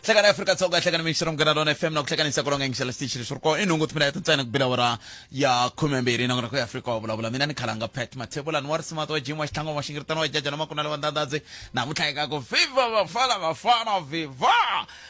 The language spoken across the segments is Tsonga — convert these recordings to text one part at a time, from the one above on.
Hlekani Afrika-Dzonga, hlekani mixi ra Munghana Lona FM na ku hlekanisa ku longa yingisela xitichi lexi ri kona i nhungu timinete ntsena ku bila awara ya khumembirhi nakona ku ya Afrika wa vulavula mina ni khalanga Pat Mathebulani wa risimati wa Jim wa xitlhango wa xingiritano wa jajana makunala wa ndandadzi namuntlha eka ku viva vafana vafana viva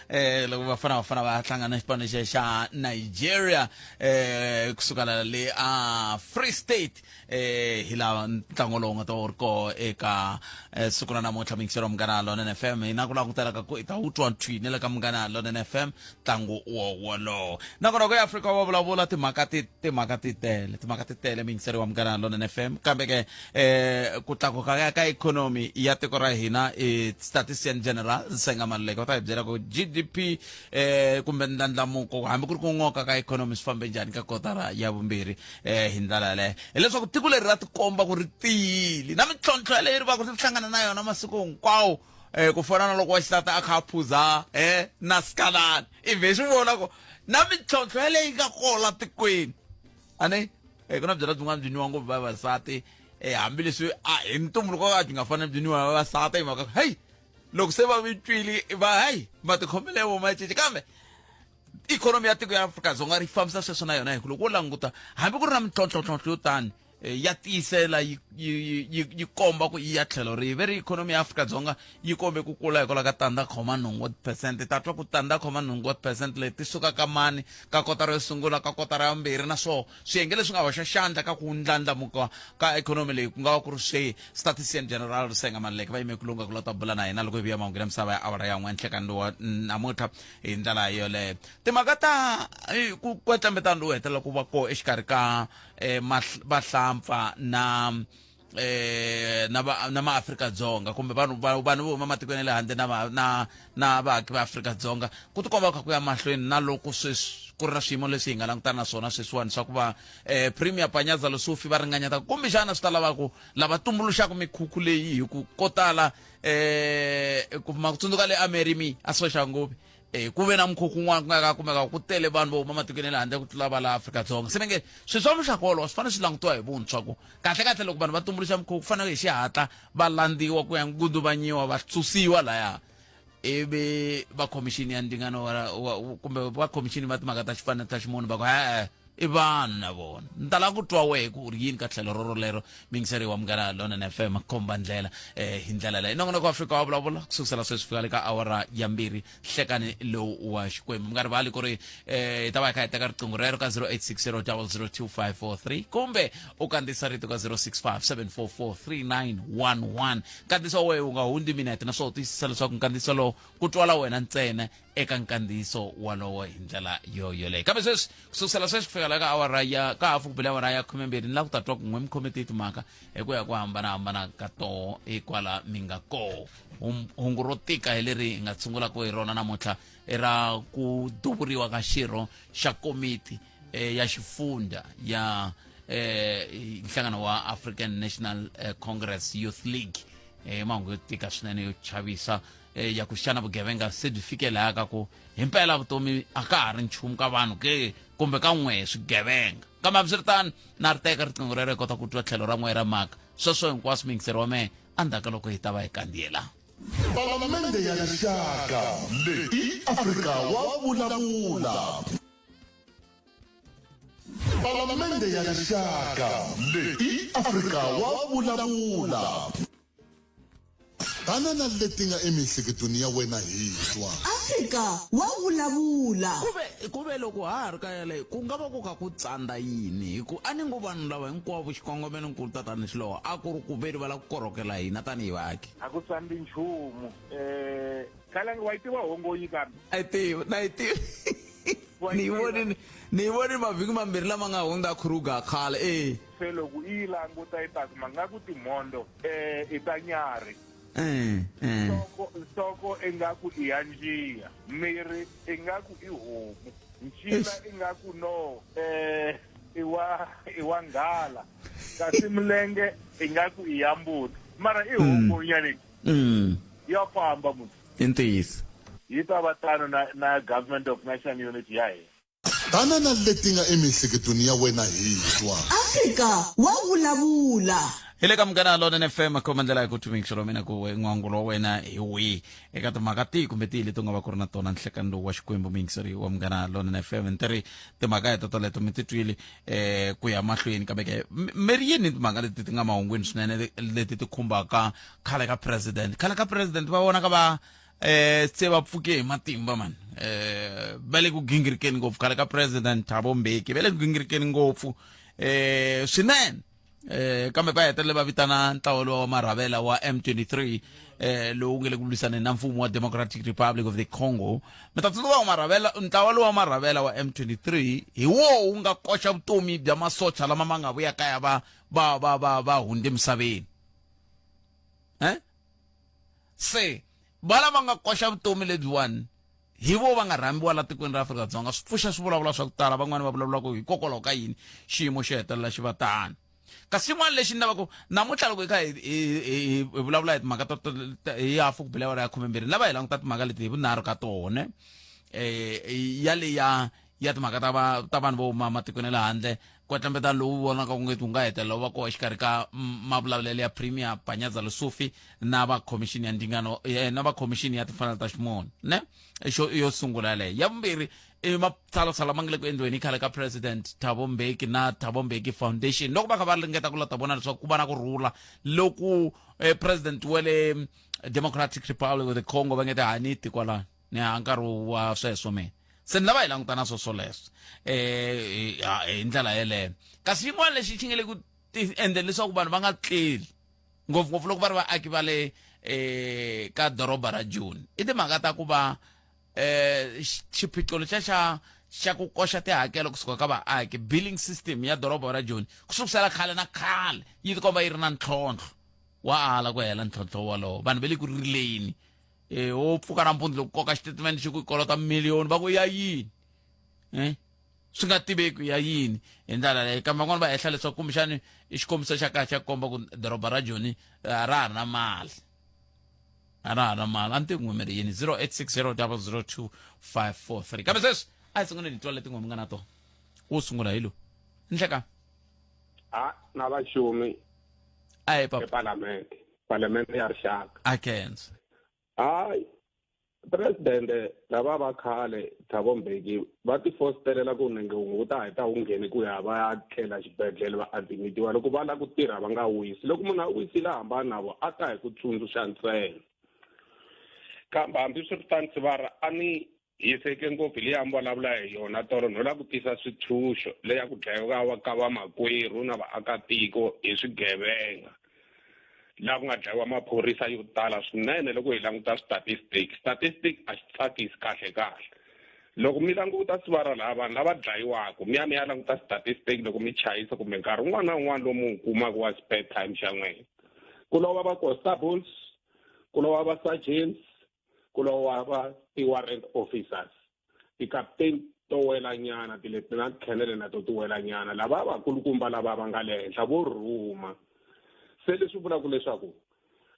eh loko vafana vafana va hlangana na xipano xa xa Nigeria eh kusukela le a Free State eh hi laha ntlango lowu nga ta va wu ri koho eka eh, siku ra namuntlha muyingiseri wa Munghana Lonene FM hi na ku langutela ka ku i ta wu twa thwi ni le ka Munghana Lonene FM ntlangu wo wolowo nakona ku ya Afrika wa vulavula timhaka ti timhaka ti tele timhaka ti tele muyingiseri wa Munghana Lonene FM kambe ke eh ku tlakuka ka ka ikhonomi ya tiko ra hina i statistician general Nsenga Maluleke va ta hi byela ku GDP eh kumbe ndlandlamuko hambi ku ri ku n'oka ka ikhonomi swi fambe njhani ka kotara ya vumbirhi eh hi ndlela yaleyo hileswaku tiko leri ra tikomba ku ri tiyile na mintlhontlho yaleyo ri va ku ri hlangana na yona masiku hinkwawo eh ku fana na loko wa xisati a kha a phuza eh na sikalani i vhe swi vona ku na mintlhontlho yaleyo yi nga kola tikweni ane eh ku na byala byin'wana byi nwiwa ngopfu vavasati eh hambileswi a hi ntumbuluko a byi nga fanele byi nwiwa vavasati hi mhaka heyi loko se va vi twile va heyi matikhomelo ya vona ma cinca kambe ikhonomi ya tiko ya Afrika-Dzonga ri fambisa sweswo na yona hi ku loko wo languta hambi ku ri na mintlhontlhontlhontlho yo tani eh, ya tiyisela yi yi yi yi komba ku yi ya tlhelo rihi ve ri ikhonomi ya Afrika-Dzonga yi kombe ku kula hikwalaho ka tandza khoma nhungu wa tiphesente ta twa ku tandza khoma nhungu wa tiphesente leti ti suka ka mani ka kotara yo sungula ka kotara ya vumbirhi na swoho swiyenge leswi nga hoxa xandla ka ku ndlandlamuka ka ikhonomi leyi ku nga va ku ri swihi statistician general Risenga Maluleke va yime ku lunga ku la ta bula na hina loko hi vuya mahungu ya misava ya awara ya n'we nhlekani lowa namuntlha hi ndlela yoleyo timhaka ta eh, ku kwetlembetano lowu hetelela ku va koho exikarhi ka eh, vahlampfa na eh na va na maAfrika-Dzonga kumbe vanhu vanhu vo huma matikweni ya le handle na va na na vaaki va Afrika-Dzonga ku tikomba kha ku ya mahlweni na loko sweswi ku ri na swiyimo leswi hi nga langutana na swona sweswiwani swa ku va eh Premier Panyaza Lesufi va ringanyeta kumbexana swi ta lava ku lava tumbuluxaka mikhukhu leyi hi ku ko tala eh ku ma ku tsundzuka le Amerimi a Soshanguve eh ku ve na mukhukhu un'wana ku nga ka kumeka ku tele vanhu vo huma matikweni ya le handle ku tlula va la Afrika-Dzonga se va nge swilo swa muxaka wolowo swi fanele swi langutiwa hi vuntshwa ku kahle kahle loko vanhu va tumbuluxa mukhukhu ku fanele hi xihatla va landziwa ku ya nguduvanyiwa va susiwa laya ivi va khomixini ya ndzingano wa, kumbe va khomixini va timhaka ta xifanelo ta ximunhu va ku e-e i vanhu na vona ni ta lava ku twa wehe ku uri yini ka tlhelo roro lero mingiseri wa Munghana Lonene FM khomba ndlela eh, hi ndlela leyi nongonoko wa Afrika wa vulavula ku sukusela sweswi fika le ka awara ya mbirhi hlekani lowu wa Xikwembu mi nga rivali ku ri eh, hi ta va hi kha hi teka riqingho rero ka 0860 002543 kumbe u kandziyisa rito ka 065 744 3911 nkandziyiso wa wehe wu nga hundzi minete naswona u tiyisisa leswaku nkandziyiso lowu ku twala wena ntsena eka nkandziyiso wolowo hi ndlela yo yoleyo kambe sweswi ku sukusela sweswi ku fikela ka awara ya ka hafu ku bile awara ya khumembirhi ni lava ku ta twa kun'we mi khome tihi timhaka hi ku ya ku hambanahambana ka toho hikwala mi nga koho hungu ro tika hi leri hi nga tshungulaka hi rona namuntlha i ra ku duvuriwa ka xirho xa komiti eh, ya xifundha ya eh, nhlangano wa African National eh, Congress Youth League eh, mahungu yo tika swinene yo chavisa eh, ya ku xana vugevenga se byi fike laha ka ku himpela vutomi a ka ha ri nchumu ka vanhu ke kumbe ka n'we swigevenga kambe hambiswiritano na ri teka riqingho rero hi kota ku twa tlhelo ra n'we ra mhaka sweswo hinkwaswo muyingiseri wa mehe endzhaku ka loko hi ta va hi kandziyela Palamende ya Rixaka leyi i Afrika wa vulavula. Palamende ya Rixaka leyi i Afrika wa vulavula. Tana na leti nga emiehleketweni ya wena hi twa. Afrika wa vulavula. Kuve kuve loko ha ha ri ka yaleyo ku nga va ku kha ku tsandza yini hi ku a ni ngo vanhu lava hinkwavo xikongomelo nkulu tatana Xilowa a ku ri ku veri va lava ku korhokela hina tanihi vaaki. A ku tsandzi nchumu. Eh, Khalangi wa yi tiva hongonyi kambe? A yi tiva, na yi tiva. Ni yi vonile, ni yi vonile mavhiki mambirhi lama nga hundza Kruger khale e. Se loko i yi languta i ta kuma nga ku timhondzo eh i ta nyarhi. Nhloko nhloko ingaku i ya njiya, miri ingaku i homu, ncila ingaku no eh i wa i wa nghala, kasi milenge ingaku i ya mbuti. Mara i homu nyana ya famba munhu. I ntiyiso. Yi ta va tano na na Government of National Unity ya hina. Tana na leti nga emiehleketweni ya wena hi twa. Afrika wa vulavula. Hi le ka Munghana Lonene FM, khoma ndlela ya ku tumikiselo mina ku n'wangulo wa wena hi wihi eka timhaka tihi kumbe tihi leti u nga va ku ri na tona nhlekani lowu wa Xikwembu. Muyingiseri wa Munghana Lonene FM, ni ri timhaka hi totoleto mi ti twile ku ya mahlweni, kambe ke mi ri yini timhaka leti ti nga mahungwini swinene leti ti khumbaka khale ka president? Khale ka president va vonaka va se va pfuke hi matimba mani, va le ku gingirikeni ngopfu. Khale ka president Thabo Mbeki va le ku gingirikeni ngopfu swinene, kambe va hetelele va vitana ntlawa lowa wa marhavela wa M23 lowu nge le ku lwisaneni na mfumo wa Democratic Republic of the Congo. Mi ta tsundzuka wa marhavela, ntlawa lowa marhavela wa M23 hi wo wu nga koxa vutomi bya masocha lama ma nga vuya kaya va va va va va hundze misaveni. Se va lava nga koxa vutomi lebyiwani hi vo va nga rhambiwa la tikweni ra Afrika-Dzonga. Swi pfuxa swivulavula swa ku tala, van'wani va vulavula ku hikokwalaho ka yini xiyimo xi hetelela xi va tano. Kasi xin'wana lexi ni lavaka namuntlha loko hi kha hi vulavula hi timhaka ta hi hafu ku bela awara ya 12, ni lava hi languta timhaka leti hi vunharhu ka tona, ya le ya timhaka ta va ta vanhu vo huma matikweni ya le handle, kwetlembetano lowu vonaka ku nge wu nga hetelela wu va koho exikarhi ka mavulavulelo ya Premier Panyaza Lesufi na va khomixini ya ndingano, na va khomixini ya timfanelo ta ximunhu ne xo yo sungula yaleyo. Ya vumbirhi i matshalatshala ma nga le ku endliweni hi khale ka president Thabo Mbeki na Thabo Mbeki Foundation loko va kha va ringeta ku la ta vona leswaku ku va na ku rhula loku president wa le Democratic Republic of the Congo va nge te haniti kwalano ni ha nkarhi wa sweswo. Mina se ni lava hi languta na swo swoleswo hi ndlela yeleyo. Kasi xin'wana lexi xi nge le ku endleni leswaku vanhu va nga tleli ngopfungopfu loko va ri vaaki va le ka doroba ra Joni i timhaka ta ku va xiphiqo lexiya xa ku koxa tihakelo kusuka ka vaaki, billing system ya doroba ra Joni ku sukusela khale na khale yi tikomba yi ri na ntlhontlho wa ala ku hela ntlhontlho wolowo. Vanhu va le ku rileni, wo pfuka nampundzu loko koka xitatimende xi ku i kolota miliyoni, va ku ya yini, swi nga tiveki ya yini hi ndlela leyi. Kambe van'wana va hehla leswaku kumbexani i xikombiso xa kahle xa ku komba ku doroba ra Joni ra ha ri na mali, a ra ha ri na mali. A ni tivi n'we mi ri yini. 0860 002 543. Kambe sweswi a hi sunguleni hi twa leti n'we mi nga na tona. Wo sungula hi lowu nhleka. A na vaxumi. A hi papa. Epalamende, palamende ya rixaka. A khensa. Hayi, presidente lava va khale Thabo Mbeki va ti fositelela ku nenge wu ta heta wu nghene ku ya va ya tlela xibedhlele va admitiwa loko va lava ku tirha va nga wisi. Loko munhu a wisile a hambana na vo a ta hi ku tsundzuxa ntsena. Kambe hambiswiritano sivara a ni hiseke ngopfu hi leyi a mi vulavula hi yona tolo, no lava ku tisa switshunxo leya ku dlayiwa ka vamakwerhu na vaakatiko hi swigevenga, laha ku nga dlayiwa maphorisa yo tala swinene. Loko hi languta statistic, statistic a xi tsakisi kahle kahle. Loko mi languta sivara laha vanhu lava dlayiwaka, mi ya mi ya languta statistic loko mi chayisa kumbe nkarhi wun'wana na wun'wana lomu wu kumaka wa spare time xa n'wina, ku lova va constables, ku lova va sergeants, ku lova va ti-warrant officers, ti-captain to welanyana, ti-lieutenant colonel na to ti welanyana, lava vakulukumba lava va nga le henhla vo rhuma. Se leswi vulaka leswaku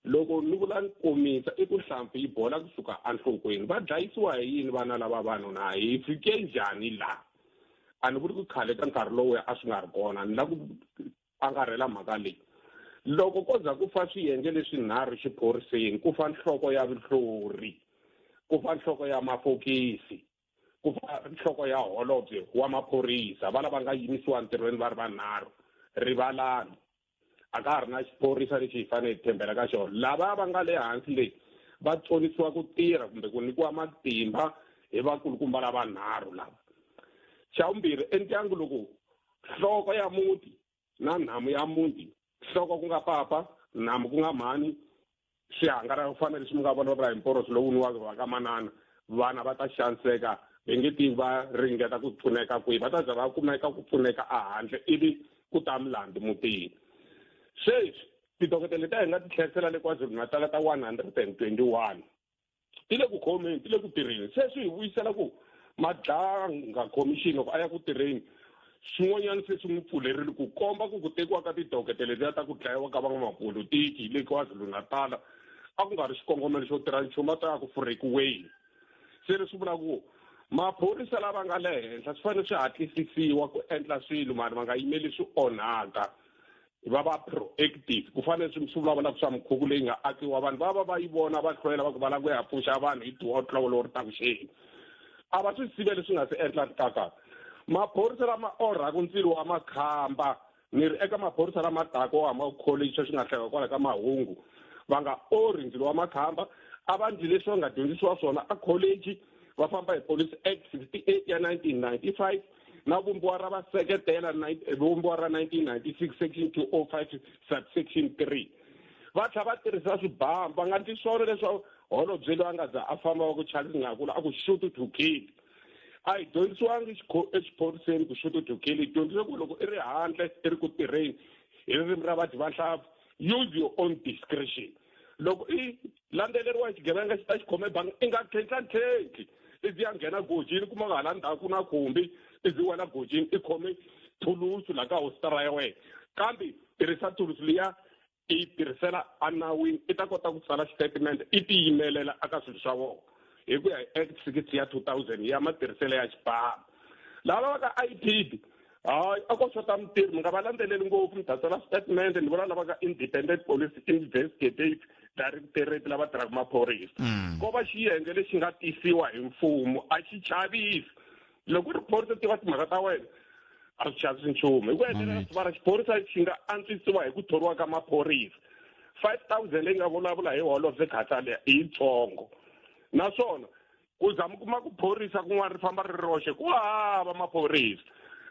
loko ni vula ni komisa i ku nhlampfi yi bola kusuka enhlokweni. Va dlayisiwa hi yini vana lava vanhu na hi fike njhani laha? A ni vuli ku khale ka nkarhi lowuya a swi nga ri kona, ni lava ku angarhela mhaka leyi. Loko ko za ku fa swiyenge leswinharhu xiphoriseni, ku fa nhloko ya vuhlori, ku fa nhloko ya mafokisi, ku fa nhloko ya holobye wa maphorisa, va lava nga yimisiwa ntirhweni va ri vanharhu, rivalani a ka ha ri na xiphorisa lexi hi fanele hi tshembela ka xona. Lava va nga le hansi leyi va tsonisiwa ku tirha kumbe ku nyikiwa matimba hi vakulukumba lavanharhu lava. Xa vumbirhi, endyangu loko nhloko ya muti na nhamu ya muti, nhloko ku nga papa, nhamu ku nga mhani, swi hangalaka ku fana leswi mi nga vulavula hi mporosi lowu nwiwaka va ka manana, vana va ta xaniseka, va nge tivi va ringeta ku pfuneka kwihi, va ta za va kumeka ku pfuneka ehandle ivi ku ta milandzu mutini. Sweswi tidokotela leti a hi nga ti tlherisela le KwaZulu-Natal ta 121 ti le ku khomeni, ti le ku tirheni. Se swi hi vuyisela ku Madlanga Commission loko a ya ku tirheni swin'wanyana se swi n'wi pfulerile ku komba ku ku tekiwa ka tidokete letiya ta ku dlayiwa ka van'wamapolotiki le KwaZulu-Natal a ku nga ri xikongomelo xo tirha nchumu, a ta ya ku furekiweni. Se leswi vulaka ku maphorisa lava nga le henhla swi fanele swi hatlisisiwa ku endla swilo mara va nga yimeli swi onhaka. Va va proactive ku fana leswi swi vulavulaka swa mikhukhu leyi nga akiwa, vanhu va va va yi vona va hlwela, va ku va lava ku ya pfuxa vanhu hi 2 o'clock lowu ri taku xeni, a va swi siveli swi nga si endla kaka. Maphorisa lama orhaka ndzilo wa makhamba, ni ri eka maphorisa lama taka wa huma college, sweswi nga hleka kwala ka mahungu, va nga orhi ndzilo wa makhamba. A va ndli leswi va nga dyondzisiwa swona a college, va famba hi Police Act 68 ya 1995 na vumbiwa ra va seketela vumbiwa ra 1996, section 205 subsection 3. Va tlhela va tirhisa swibamu, va nga ndli swona leswaku holobye loyi a nga za a famba wa ku Charles Ngakula a ku shoot to kill. A hi dyondzisiwangi exiphoriseni ku shoot to kill. Hi dyondzise ku loko i ri handle i ri ku tirheni, hi ririmi ra vadyi va nhlampfi, use your own discretion. Loko i landzeleriwa hi xigevenga xi ta xi khome bangi, i nga tlhentlha-tlhentlhi i ya nghena gojini, kuma nga hala ndzhaku na khumbi, i zi wela gojini i khome thulusu la ka hostara ya wena, kambe tirhisa thulusu liya i yi tirhisela enawini, i ta kota ku tsala xitatimende i tiyimelela aka swilo swa vona hi ku ya hi Act 60 ya 2000 ya matirhiselo ya xibamu. Lava va ka IPID, hayi, a ko xota mitirho, mi nga va landzeleli ngopfu, mi ta tsala statement. Ni vula lava ka Independent Police Investigative Directorate lava tirhaka maphorisa. Ko va xiyenge lexi nga tisiwa hi mfumo, a xi chavisi. Loko u ri phorisa, tiva timhaka ta wena, a swi chavisi nchumu. Hi ku hetelela, sivara xiphorisa xi nga antswisiwa hi ku thoriwa ka maphorisa. 5000 leyi nga vulavula hi holobye Khatsale i yitsongo, naswona ku za mi kuma ku phorisa kun'wana ri famba ri roxe, ku hava maphorisa.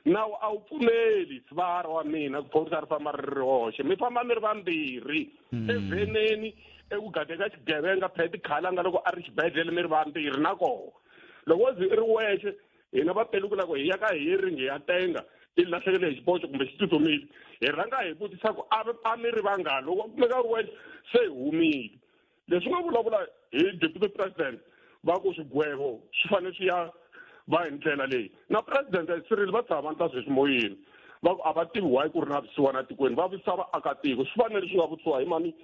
Nawu a wu pfumeli, sivara wa mina, ku phorisa ri famba ri roxe. Mi famba mi ri vambirhi evheneni, eku gade ka xigevenga Pet Khalanga loko a ri xibedhlele, mi ri vambirhi. Nakona loko wo zi i ri wexe, hina vapeluku loko hi ya ka hearing hi ya tenga, i lahlekele hi xiboxo kumbe xi tsutsumile, hi rhanga hi vutisa ku a mi ri vangani. Loko kumeka u ri wexe, se hi humile. Leswi nga vulavula hi deputy president va ku swigwevo swi fanele swi ya va hi ndlela leyi, na president Cyril va tshama va ndla sweswi moyeni, va ku a va tivi why ku ri na vusiwana tikweni, va vutisa vaakatiko. Swi fanele swi nga vutisiwa hi mani?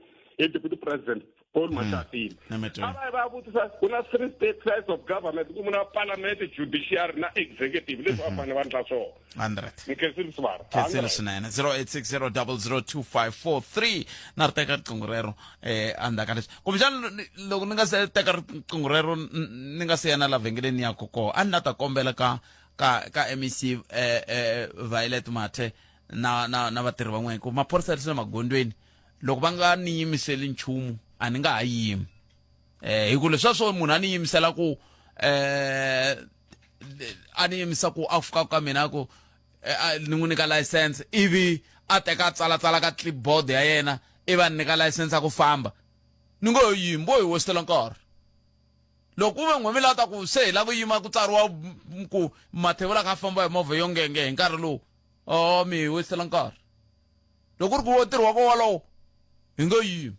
Hi deputy president Paul Mashatile. A va yi va ya vutisa. Ku na three state sides of government, ku na parliament, judiciary na executive. Leswi va fanele va ndla swona. 100. Ni khensile, sivara. Khensile swinene. 0860002543 na ri teka riqingho rero. Endzhaku ka leswi, kumbexana loko ni nga se teka riqingho rero, ni nga se ya na la vhengeleni ya koko, a ni la ta kombela ka MEC Violet Mathe na vatirhi van'wana ku maphorisa ya le magondzweni, loko va nga ni yimiseli nchumu, a ni nga ha yimi, hi ku leswiya swo munhu a ni yimisela ku a ni yimisa ku a fika ka mina ku ni n'wi nyika license, ivi a teka a tsalatsala ka clipboard ya yena, ivi a ni nyika license ya ku famba, ni ngo yimi vo hi westela nkarhi. Loko ku ve n'we mi lava ta ku se hi lava ku yima ku tsariwa ku Mathevula kha a famba hi movha yo ngenge hi nkarhi lowu, o mi hi westela nkarhi. Loko ku ri ku wo ntirho wa ko walowo, hi nge yimi.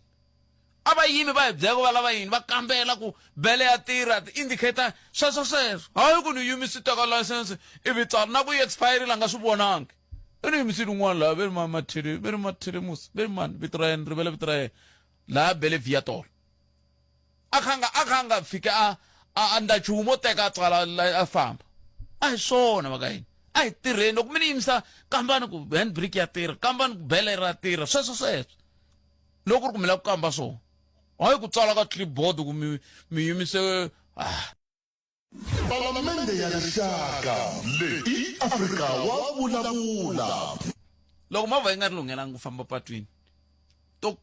A va yimi va hi byela ku va lava yini, va kambela ku bele ya tirha, ti-indicator, sweswo sweswo. Hayi ku ni yimisi, teka license ivi tsala na ku yi expirile, a nga swi vonangi. I ni yimisile un'wana laha ve ri Mathele, ve ri Mathelemusi, ve ri mani vito ra yena, rivele vito ra yena, laha bele vhiya tolo, a kha nga a kha nga fiki a ndla nchumu, o teka a tsala a famba. A hi swona va ka hina, a hi tirheni. Loko mi ni yimisa, kambani ku handbrake ya tirha, kambani ku bele ra tirha, sweswo sweswo. Loko ku ri ku mi lava ku kamba swona, hayi ku tsala ka clipboard ku mi yimise, ah. Palamende ya Rixaka, leyi i Afrika wa vulavula. Loko movha yi nga ri lunghelanga ku famba patwini, to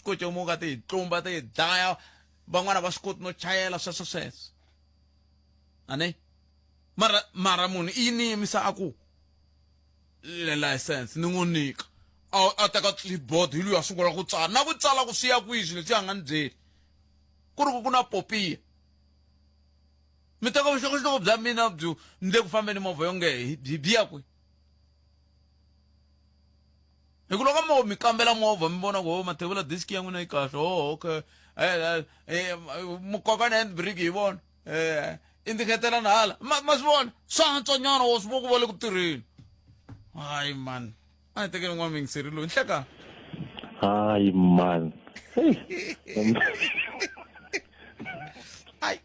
kocomuka, ti hi tlumba, ti hi dlaya. Van'wana va swi koti no chayela, sweswo sweswo ane. Mara munhu i ni yimisa a ku le license, ni n'wi nyika, a teka clipboard, hi luya a sungula ku tsala na ku tsala ku swi ya kwihi swilo leswi a nga ni byeli ku ri ku na popiya. Mi teka vuxokoxoko bya mina byo ni le ku fambeni movha yo nge byi ya kwihi? Hi ku loko mo mi kambela movha, mi vona ku ho Mathevula, disk ya n'wina yi kahle, oh okay, mukoka na handbrake hi vona, indicator na hala, ma swi vona swa antswanyana, wa swi vona ku va le ku tirheni. Hayi man, a hi tekeni n'wana muyingiseri loyi nhleka. Hayi man. Hayi. Hayi,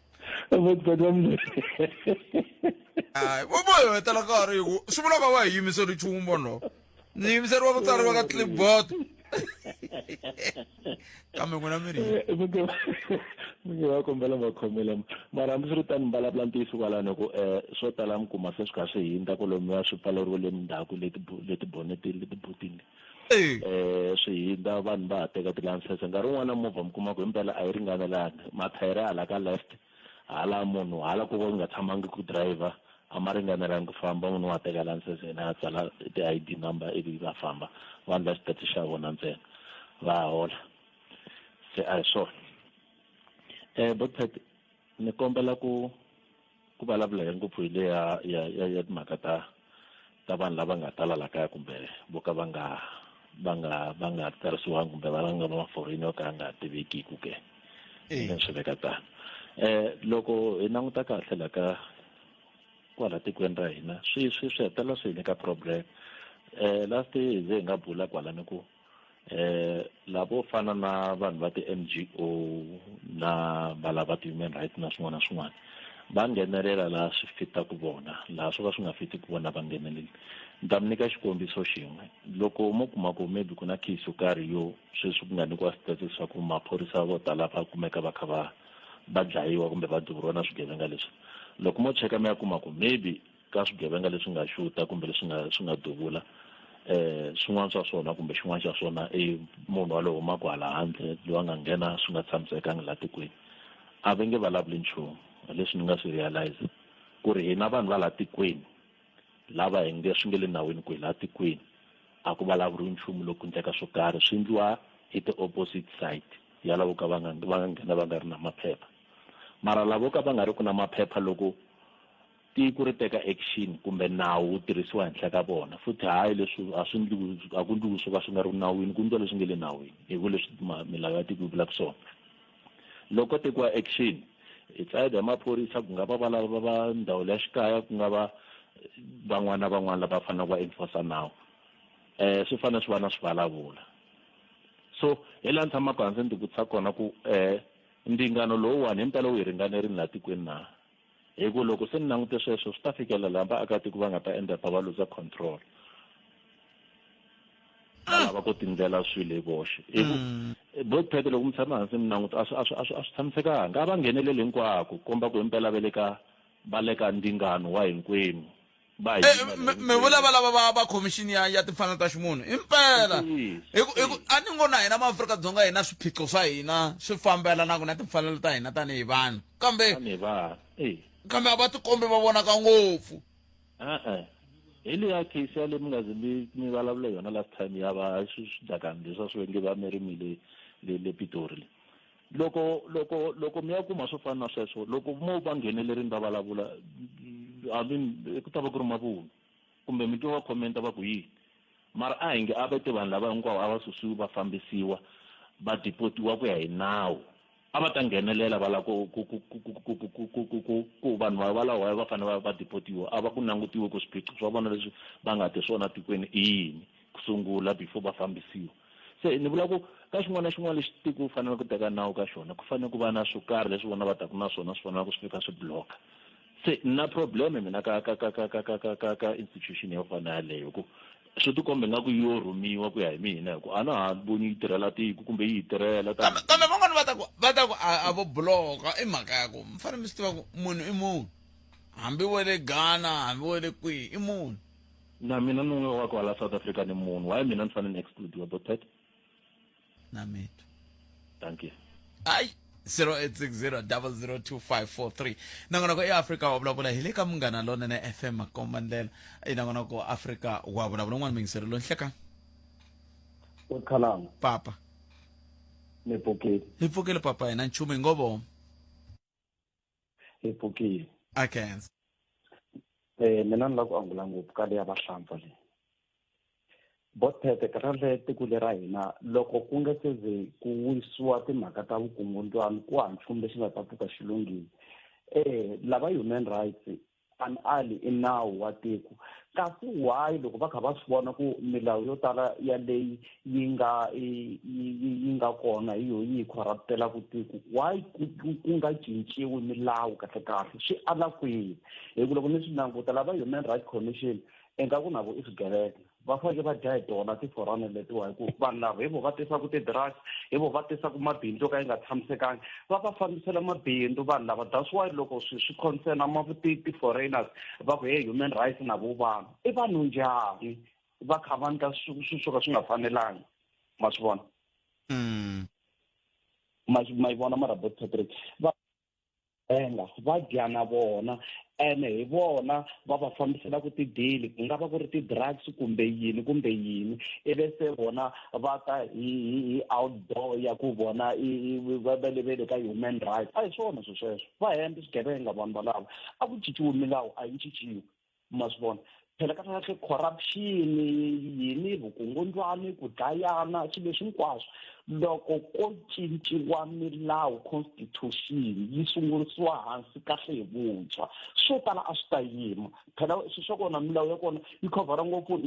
vo vo hi hetela nkarhi hi ku swi vula va va hi yimiseli nchumu vanhu lava. Ni yimiseriwa ku tsariwa ka clipboard. Kambe n'wina mi ri Mi nge va kombela makhomele, mara hambiswiritano mi vulavula ntiyiso kwalano ku swo tala mi kuma se swi kha swi hindza kwalomuya, swi pfaleriwe le ndzhaku le le tibonetini, le tibutini. Swi hindza, vanhu va ha teka tilayisense. Nkarhi wun'wana movha mi kuma ku himpela a yi ringanelanga, mathayere hala ka left, hala munhu hala ku va nga tshamangi ku driver, a ma ringanelangi ku famba. Munhu wa teka layisense yena, a tsala ti-ID number, ivi va famba, va endla xitati xa vona ntsena, va hola. Se a hi swona. Botpet, ni kombela ku vulavula hi ngopfu hi le ya timhaka ta vanhu lava nga tala la kaya, kumbe vo ka va nga tsarisiwangi, kumbe va nga va ma-foreign yo ka ya nga tivekiku ke. Ni swi veka tano. Loko hi languta kahle la ka kwala tikweni ra hina, swi hetelela swi hi nyika problem. Last hi ze hi nga bula kwalani ku lavo fana na vanhu va ti-NGO na valava ti-human rights na swin'wana na swin'wana, va nghenelela laha swi fitaku vona, laha swo ka swi nga fiti ku vona va ngheneleli. Ni ta mi nyika xikombiso xin'we. Loko mo kuma ku maybe ku na case yo karhi yo sweswi ku nga nyikiwa stats swa ku maphorisa vo tala va kumeka va kha va dlayiwa kumbe va duvuriwa na swigevenga leswi, loko mo cheka mi ya kuma ku maybe ka swigevenga leswi nga xuta kumbe leswi nga duvula, swin'wana swa swona kumbe xin'wana xa swona i munhu wa lowu humaka hala handle, loyi a nga nghena swi nga tshamisekanga laha tikweni, a va nge vulavuli nchumu. Leswi ni nga swi realize ku ri hina vanhu va laha tikweni lava hi nge swi nge le nawini ku hi laha tikweni, a ku vulavuriwi nchumu loko ku endleka swo karhi. Swi endliwa hi ti-opposite side ya lavo ka va nga nghena va nga ri na maphepha. Mara lavo ka va nga ri ku na maphepha, loko tiko ri teka action kumbe nawu wu tirhisiwa henhla ka vona futhi, hayi, leswi a swi ndliwi, a ku ndliwi swo ka swi nga ri nawini, ku ndliwa leswi nge le nawini, hi ku leswi milawu ya tiko yi vulaka swona. Loko tekiwa action, it's either maphorisa, ku nga va valava va ndzawulo ya xikaya, ku nga va van'wana na van'wana lava faneleke va enforce nawu, swi fanele swi va na swi vulavula. So hi laha ni tshamaka hansi ni ti vutisa kona ku ndzingano lowuwani himpela wu hi ringanerini laha tikweni na? Hi ku loko se ni langute sweswo, swi ta fikela laha vaakatiko va nga ta endla pa va luza control, va lava ku tindlela swilo hi voxe. Hi ku botpet, loko mi tshama hansi mi languta, a swi tshamisekanga. A va ngheneleli hinkwako, komba ku himpela va le ka ndzingano wa hinkwenu, va hi yimela. Mi vula va lava va commission ya timfanelo ta ximunhu impela. Hi ku a ni ngo na hina maAfrika-Dzonga hi na swiphiqo swa hina swi fambelanaka na timfanelo ta hina tanihi vanhu, kambe tanihi vanhu kambe a va tikombi va vonaka ngopfu. E-e, hi leya case ya le mi nga ze mi vulavula yona last time ya va swijakani leswi a swi venge va mi le Pitori le. Loko mi ya kuma swo fana na sweswo, loko mo va nghenelerini va vulavula, I mean, ku ta va ku ri mavunwa kumbe mi twa va commenta va ku yini. Mara a hi nge a va te vanhu lava hinkwavo a va susiwi, va fambisiwa, va deportiwa ku ya hi nawu, a va ta nghenelela va lava ku vanhu va valaho va fanele va deportiwa, a va ku langutiwe ku swiphiqo swa vona leswi va nga ti swona tikweni i yini ku sungula before va fambisiwa. Se ni vula ku ka xin'wana na xin'wana lexi tiko ku fanele ku teka nawu ka xona, ku fanele ku va na swo karhi leswi vona va taku na swona, swi fanele ku swi fika swi bloka. Se na problem mina ka institution yo fana yaleyo, ku swi tikombe nga ku yo rhumiwa ku ya hi mina, hi ku a na ha voni yi tirhela tiko kumbe yi hi tirhela. Kambe van'wani va ta ku a vo bloka, i mhaka ya ku mi fanele mi swi tiva ku munhu i munhu, hambi wa le Ghana, hambi wa le kwihi, i munhu. Na mina ni n'we wa kwala South Africa ni munhu, why mina ni fanele ni excludiwa, Botet? Na mina. Thank you. Ai, 0860002543. Nongonoko i Afrika wa vulavula, hi le ka Munghana Lonene FM, makomba ndlela. I nongonoko Afrika wa vulavula. Un'wana mingiselo lo nhleka. Khalanga. Papa. Ni pfukile. Hi pfukile papa, hina nchumu hi ngo vo. Hi pfukile. A khensa. Mina ni lava ku angula ngopfu ka leya vahlampfa leyi. Botpete, kahlekahle tiko leri ra hina, loko ku nga se ze ku wisiwa timhaka ta vukungundzwani, ku hava nchumu lexi nga ta pfuka xi lunghile. Lava human rights an ali i nawu wa tiko, kasi why loko va kha va swi vona ku milawu yo tala ya leyi yi nga kona hi yo yi corruptelaka tiko, why ku nga cinciwi milawu kahle kahle? Swi ala kwihi? Hi ku loko ni swi languta, lava human rights commission ingaku na vo i swigevenga. Va faneke va dya hi tona ti-foreigner letiwa hi ku vanhu lava hi vo va tisaka ti-drugs, hi vo va tisaka mabindzu yo ka yi nga tshamisekangi. Va va fambisela mabindzu vanhu lava. That's why loko swi swi concern ti-foreigners va ku hey human rights na vo vanhu. I vanhu njhani va kha va endla swilo swo ka swi nga fanelangi? Ma swi vona? Ma ma yi vona mara Bot Patrick? Va enga va dya na vona ene hi vona va va fambiselaka tidili, ku nga va ku ri ti-drugs kumbe yini kumbe yini, ivi se vona va ta hi hi outdoor ya ku vona va le va le ka human rights. A hi swona swilo sweswo, va hemba swigevenga vanhu valava. A ku cinciwi milawu, a yi cinciwi, ma swi vona phela. Kahle kahle corruption yini, vukungundzwani, ku dlayana, swilo leswi hinkwaswo, loko ko cinciwa milawu, constitution yi sungurisiwa hansi kahle hi vuntshwa, swo tala a swi ta yima. Phela swilo swa kona, milawu ya kona yi khovhara ngopfu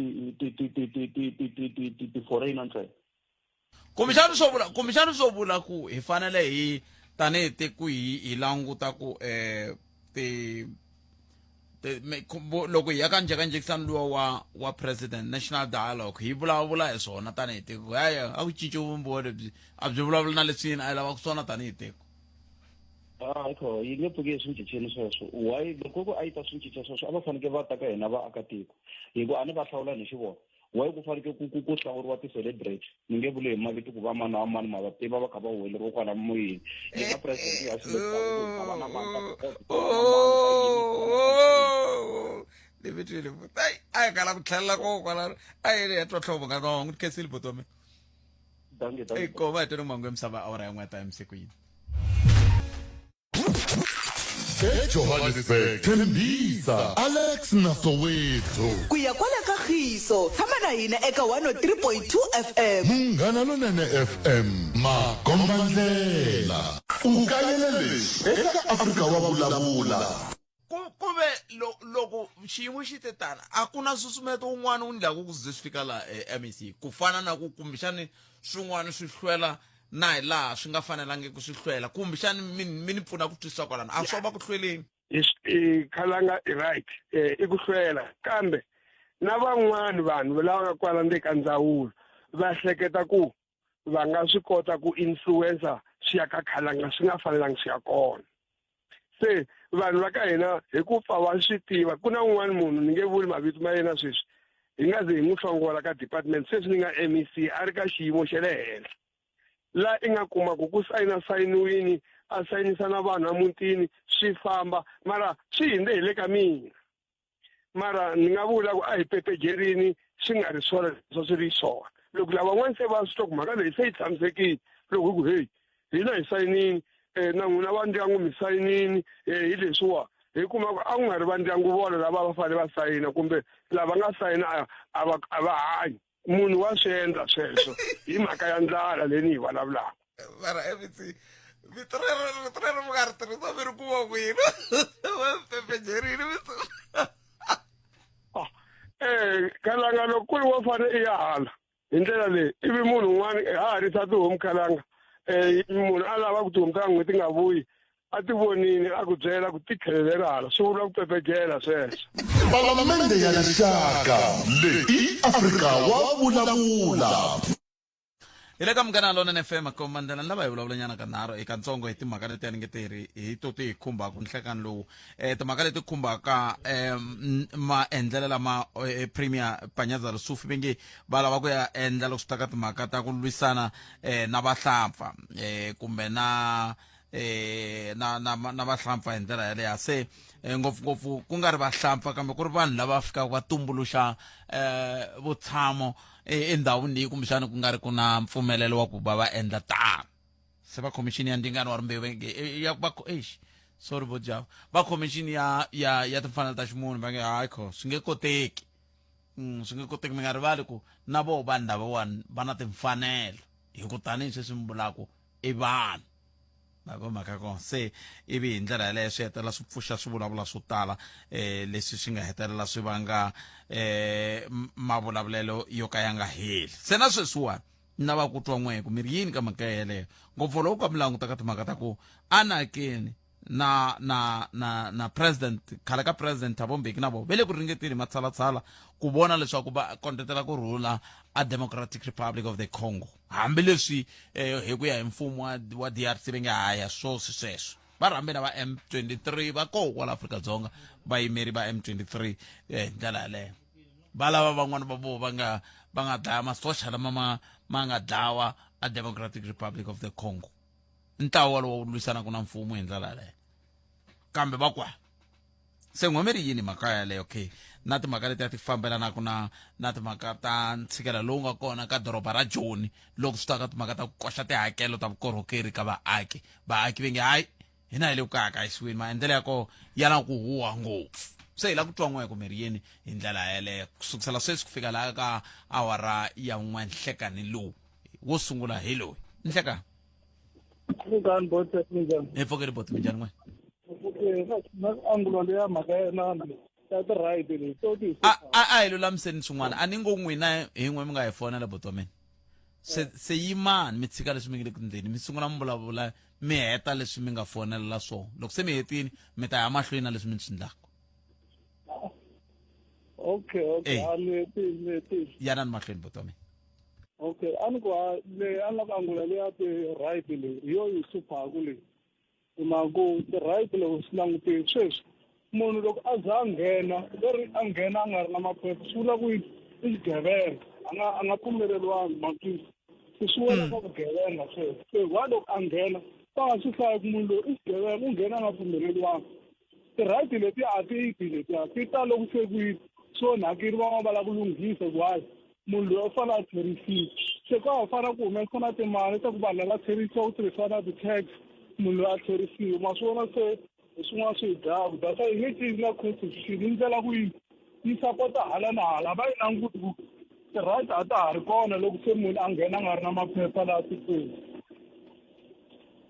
ti-foreigner ntsena. Kumbexani swo vula ku hi fanele hi tanihi tiko hi languta ku ti loko hi ya ka njhekanjhekisano luwa wa president, national dialogue, hi vulavula hi swona tanihi tiko, haya a ku cinci vumbiwa lebyi a byi vulavula na leswi yini a yi lavaka swona tanihi tiko. Hayi kho yi nge pfuki swi cincile sweswo. Why? Loko ku a yi ta swi cinca sweswo, a va fanekele va ta ka hina vaakatiko, hi ku a ni va hlawula ni xivona. Why ku fanekele ku hlawuriwa ti-celebrity? Ni nge vuli hi mavito ku va mani na mani, ma va tiva, va kha va huweleriwa kwala moyeni. Hina president ya selectaku ku ta va na mani ka ti Ni mi twile futhi. Ai, a hi kala ku tlhelela ko kwalano, a yi ya twa hlovo nga n'wi khensile buti wa mina. Dankie, dankie. Ei koma hi tweni mangu ya misava awara ya n'we ta emisikwini. EJohannesburg, Tembisa, Alex na Soweto. Ku ya kwala ka Khiso, tshama na hina eka 103.2 FM. Munghana Lonene FM, makombandlela. U kayela leswi eka Afrika wa Vulavula. Ku ve loko xiyimo xi te tana, a ku na nsusumeto wun'wana wu ndlaku ku ze swi fika laha MEC, ku fana na ku kumbexani swin'wana swi hlwela na hi laha swi nga fanelangiki swi hlwela, kumbexani mi ni pfuna ku twisisa kwalano, a swo va ku hlweleni? I khalanga i right, i ku hlwela, kambe na van'wani vanhu lava nga kwala ndzeni ka ndzawulo va hleketa ku va nga swi kota ku influencer swi ya ka khalanga swi nga fanelangi swi ya kona. Se vanhu va ka hina hi ku pfa va swi tiva, ku na un'wana munhu, ni nge vuli mavito ma yena sweswi, hi nga ze hi n'wi hlongola ka department sweswi ni nga MEC, a ri ka xiyimo xa le henhla la i nga kuma ku ku sayina sayiniwini, a sayinisa na vanhu emutini, swi famba, mara swi hindze hi le ka mina. Mara ni nga vula ku a hi pepejerini swi nga ri swona leswi swi ri swona. Loko lavan'wana se va swi twa ku mhaka leyi se yi tshamisekile, loko hi ku heyi hina hi sayinini, na n'wina va ndyangu mi sayinini, hi leswiwa hi kuma ku a ku nga ri va ndyangu vona lava va fanele va sayina, kumbe lava nga sayina a va hanyi. Munhu wa swi endla sweswo hi mhaka ya ndlala leyi ni yi vulavulaka. Mara MEC, vito rero, rito rero mi nga ri tirhisa mi ri kuma kwini? Va pepejerini vito. Khalanga loko ku ri wo fane i ya hala hi ndlela leyi, ivi munhu un'wana ha ha risa tihomu khalanga, munhu a lava ku tihomu ta n'we ti nga vuyi, a ti vonile a ku byela ku ti tlhelelela hala, swi vula ku pepejela sweswo. Palamende ya Rixaka, leyi i Afrika wa Vulavula. Hi le ka Munghana Lonene FM, komba ndlela ni lava hi vulavulanyana kanharhu eka ntsongo hi timhaka leti a ni nge ti ri hi to ti hi khumbaka nhlekani lowu, timhaka leti khumbaka maendlelo lama Premier Panyaza Lesufi va nge va lava ku ya endla loko swi ta ka timhaka ta ku lwisana na vahlampfa, kumbe na na vahlampfa hi ndlela yaleyo. Se ngopfungopfu ku nga ri vahlampfa, kambe ku ri vanhu lava fikaka va tumbuluxa vutshamo endhawini leyi kumbexana ku nga ri ku na mpfumelelo wa ku va va endla tano. Se va khomixini ya ndzingano wa rimbewu va nge ya va eish, sorry vo java, va khomixini ya timfanelo ta ximunhu va nge hayi kho swi nge koteki. Swi nge koteki. Mi nga rivali ku na voho vanhu lavawani va na timfanelo, hi ku tanihi sweswi mi vulaku i vanhu na mhaka kona. Se ivi hi ndlela yaleyo swi hetelela swi pfuxa swi vulavula swo tala, leswi swi nga hetelela swi vanga mavulavulelo yo ka ya nga heli. Se na sweswiwani ni lava ku twa n'we ku mi ri yini ka mhaka yeleyo, ngopfu loko ka mi languta ka timhaka ta ku anakeni. Na na na na president khale ka president Thabo Mbeki na vona va le ku ringeteni hi matshalatshala ku vona leswaku va kondletela ku rhula a Democratic Republic of the Congo hambileswi eh, hi ku ya hi mfumo wa, wa DRC va nge haya swoswi sweswo va rhambe na va M23 va koho kwala Afrika-Dzonga vayimeri va M23 eh, hi ndlela yaleyo va lava van'wana va voho va nga va nga dlaya masocha lama ma ma nga dlawa a Democratic Republic of the Congo ntlawa lowu lwisanaka na mfumo hi ndlela yaleyo kambe va kwa se n'wameri yini mhaka yaleyo okay na timhaka leti a ti fambelanaka na na timhaka ta ntshikela lowu nga kona ka doroba ra joni loko swi ta ka timhaka ta ku koxa tihakelo ta vukorhokeri ka vaaki vaaki va nge hayi hina hi le ku kayakayisiweni maendlelo ya kona ya na ku huha ngopfu se hi la ku twa n'we ku meri yini hi ndlela yaleyo ku sukusela sweswi ku fika laha ka awara ya n'we nhlekani lowu wo sungula hi loyi nhlekani Minjhani bot minjhani? Hi pfukile bot minjhani n'we? Okay, na angulo leya mhaka ya yena ya ti-right leyi to ti A a a hi lulamiseni swin'wana a ni ngo n'wina hi n'we mi nga hi fonela bot wa mina. Se se yimani mi tshika leswi mi nge le ku ndleni mi sungula mi vulavula mi heta leswi mi nga fonelela swona. Loko se mi hetini mi ta ya mahlweni na leswi mi swi ndlaka. Okay, okay, Eh. a ni hetile, ni hetile. Yanani mahlweni bot wa mina. Okay, a ni ku a leyi a ni la ku angula leya ti-right leyi hi yo yi hluphaku leyi hi mhaka ku ti-right loko swi langutile sweswi munhu loko a za a nghena leri a nghena a nga ri na maphepha swi vula ku i xigevenga a nga a nga pfumeleriwangi matwisi se swi wela ka vugevenga sweswo se wa loko a nghena va nga swi hlayi ku munhu loyi i xigevenga u nghena a nga pfumeleriwangi ti-right letiya a ti ti letiya ti ta loko se ku swi onhakile van'wana va lava ku lunghisa ku hayi munhu loyi u fanele a tlherisiwa se ka ha fanele ku humesa na timali ta ku vanhu lava tlherisiwa ku tirhisiwa na ti-tax munhu loyi a tlherisiwa ma swi vona se hi swin'wana swi hi dlaya that's why yi nge cinci na constitution yi ndlela ku yi yi sapota hala na hala va yi languti ku ti-right a ta ha ri kona loko se munhu a nghena a nga ri na maphepha laha tikweni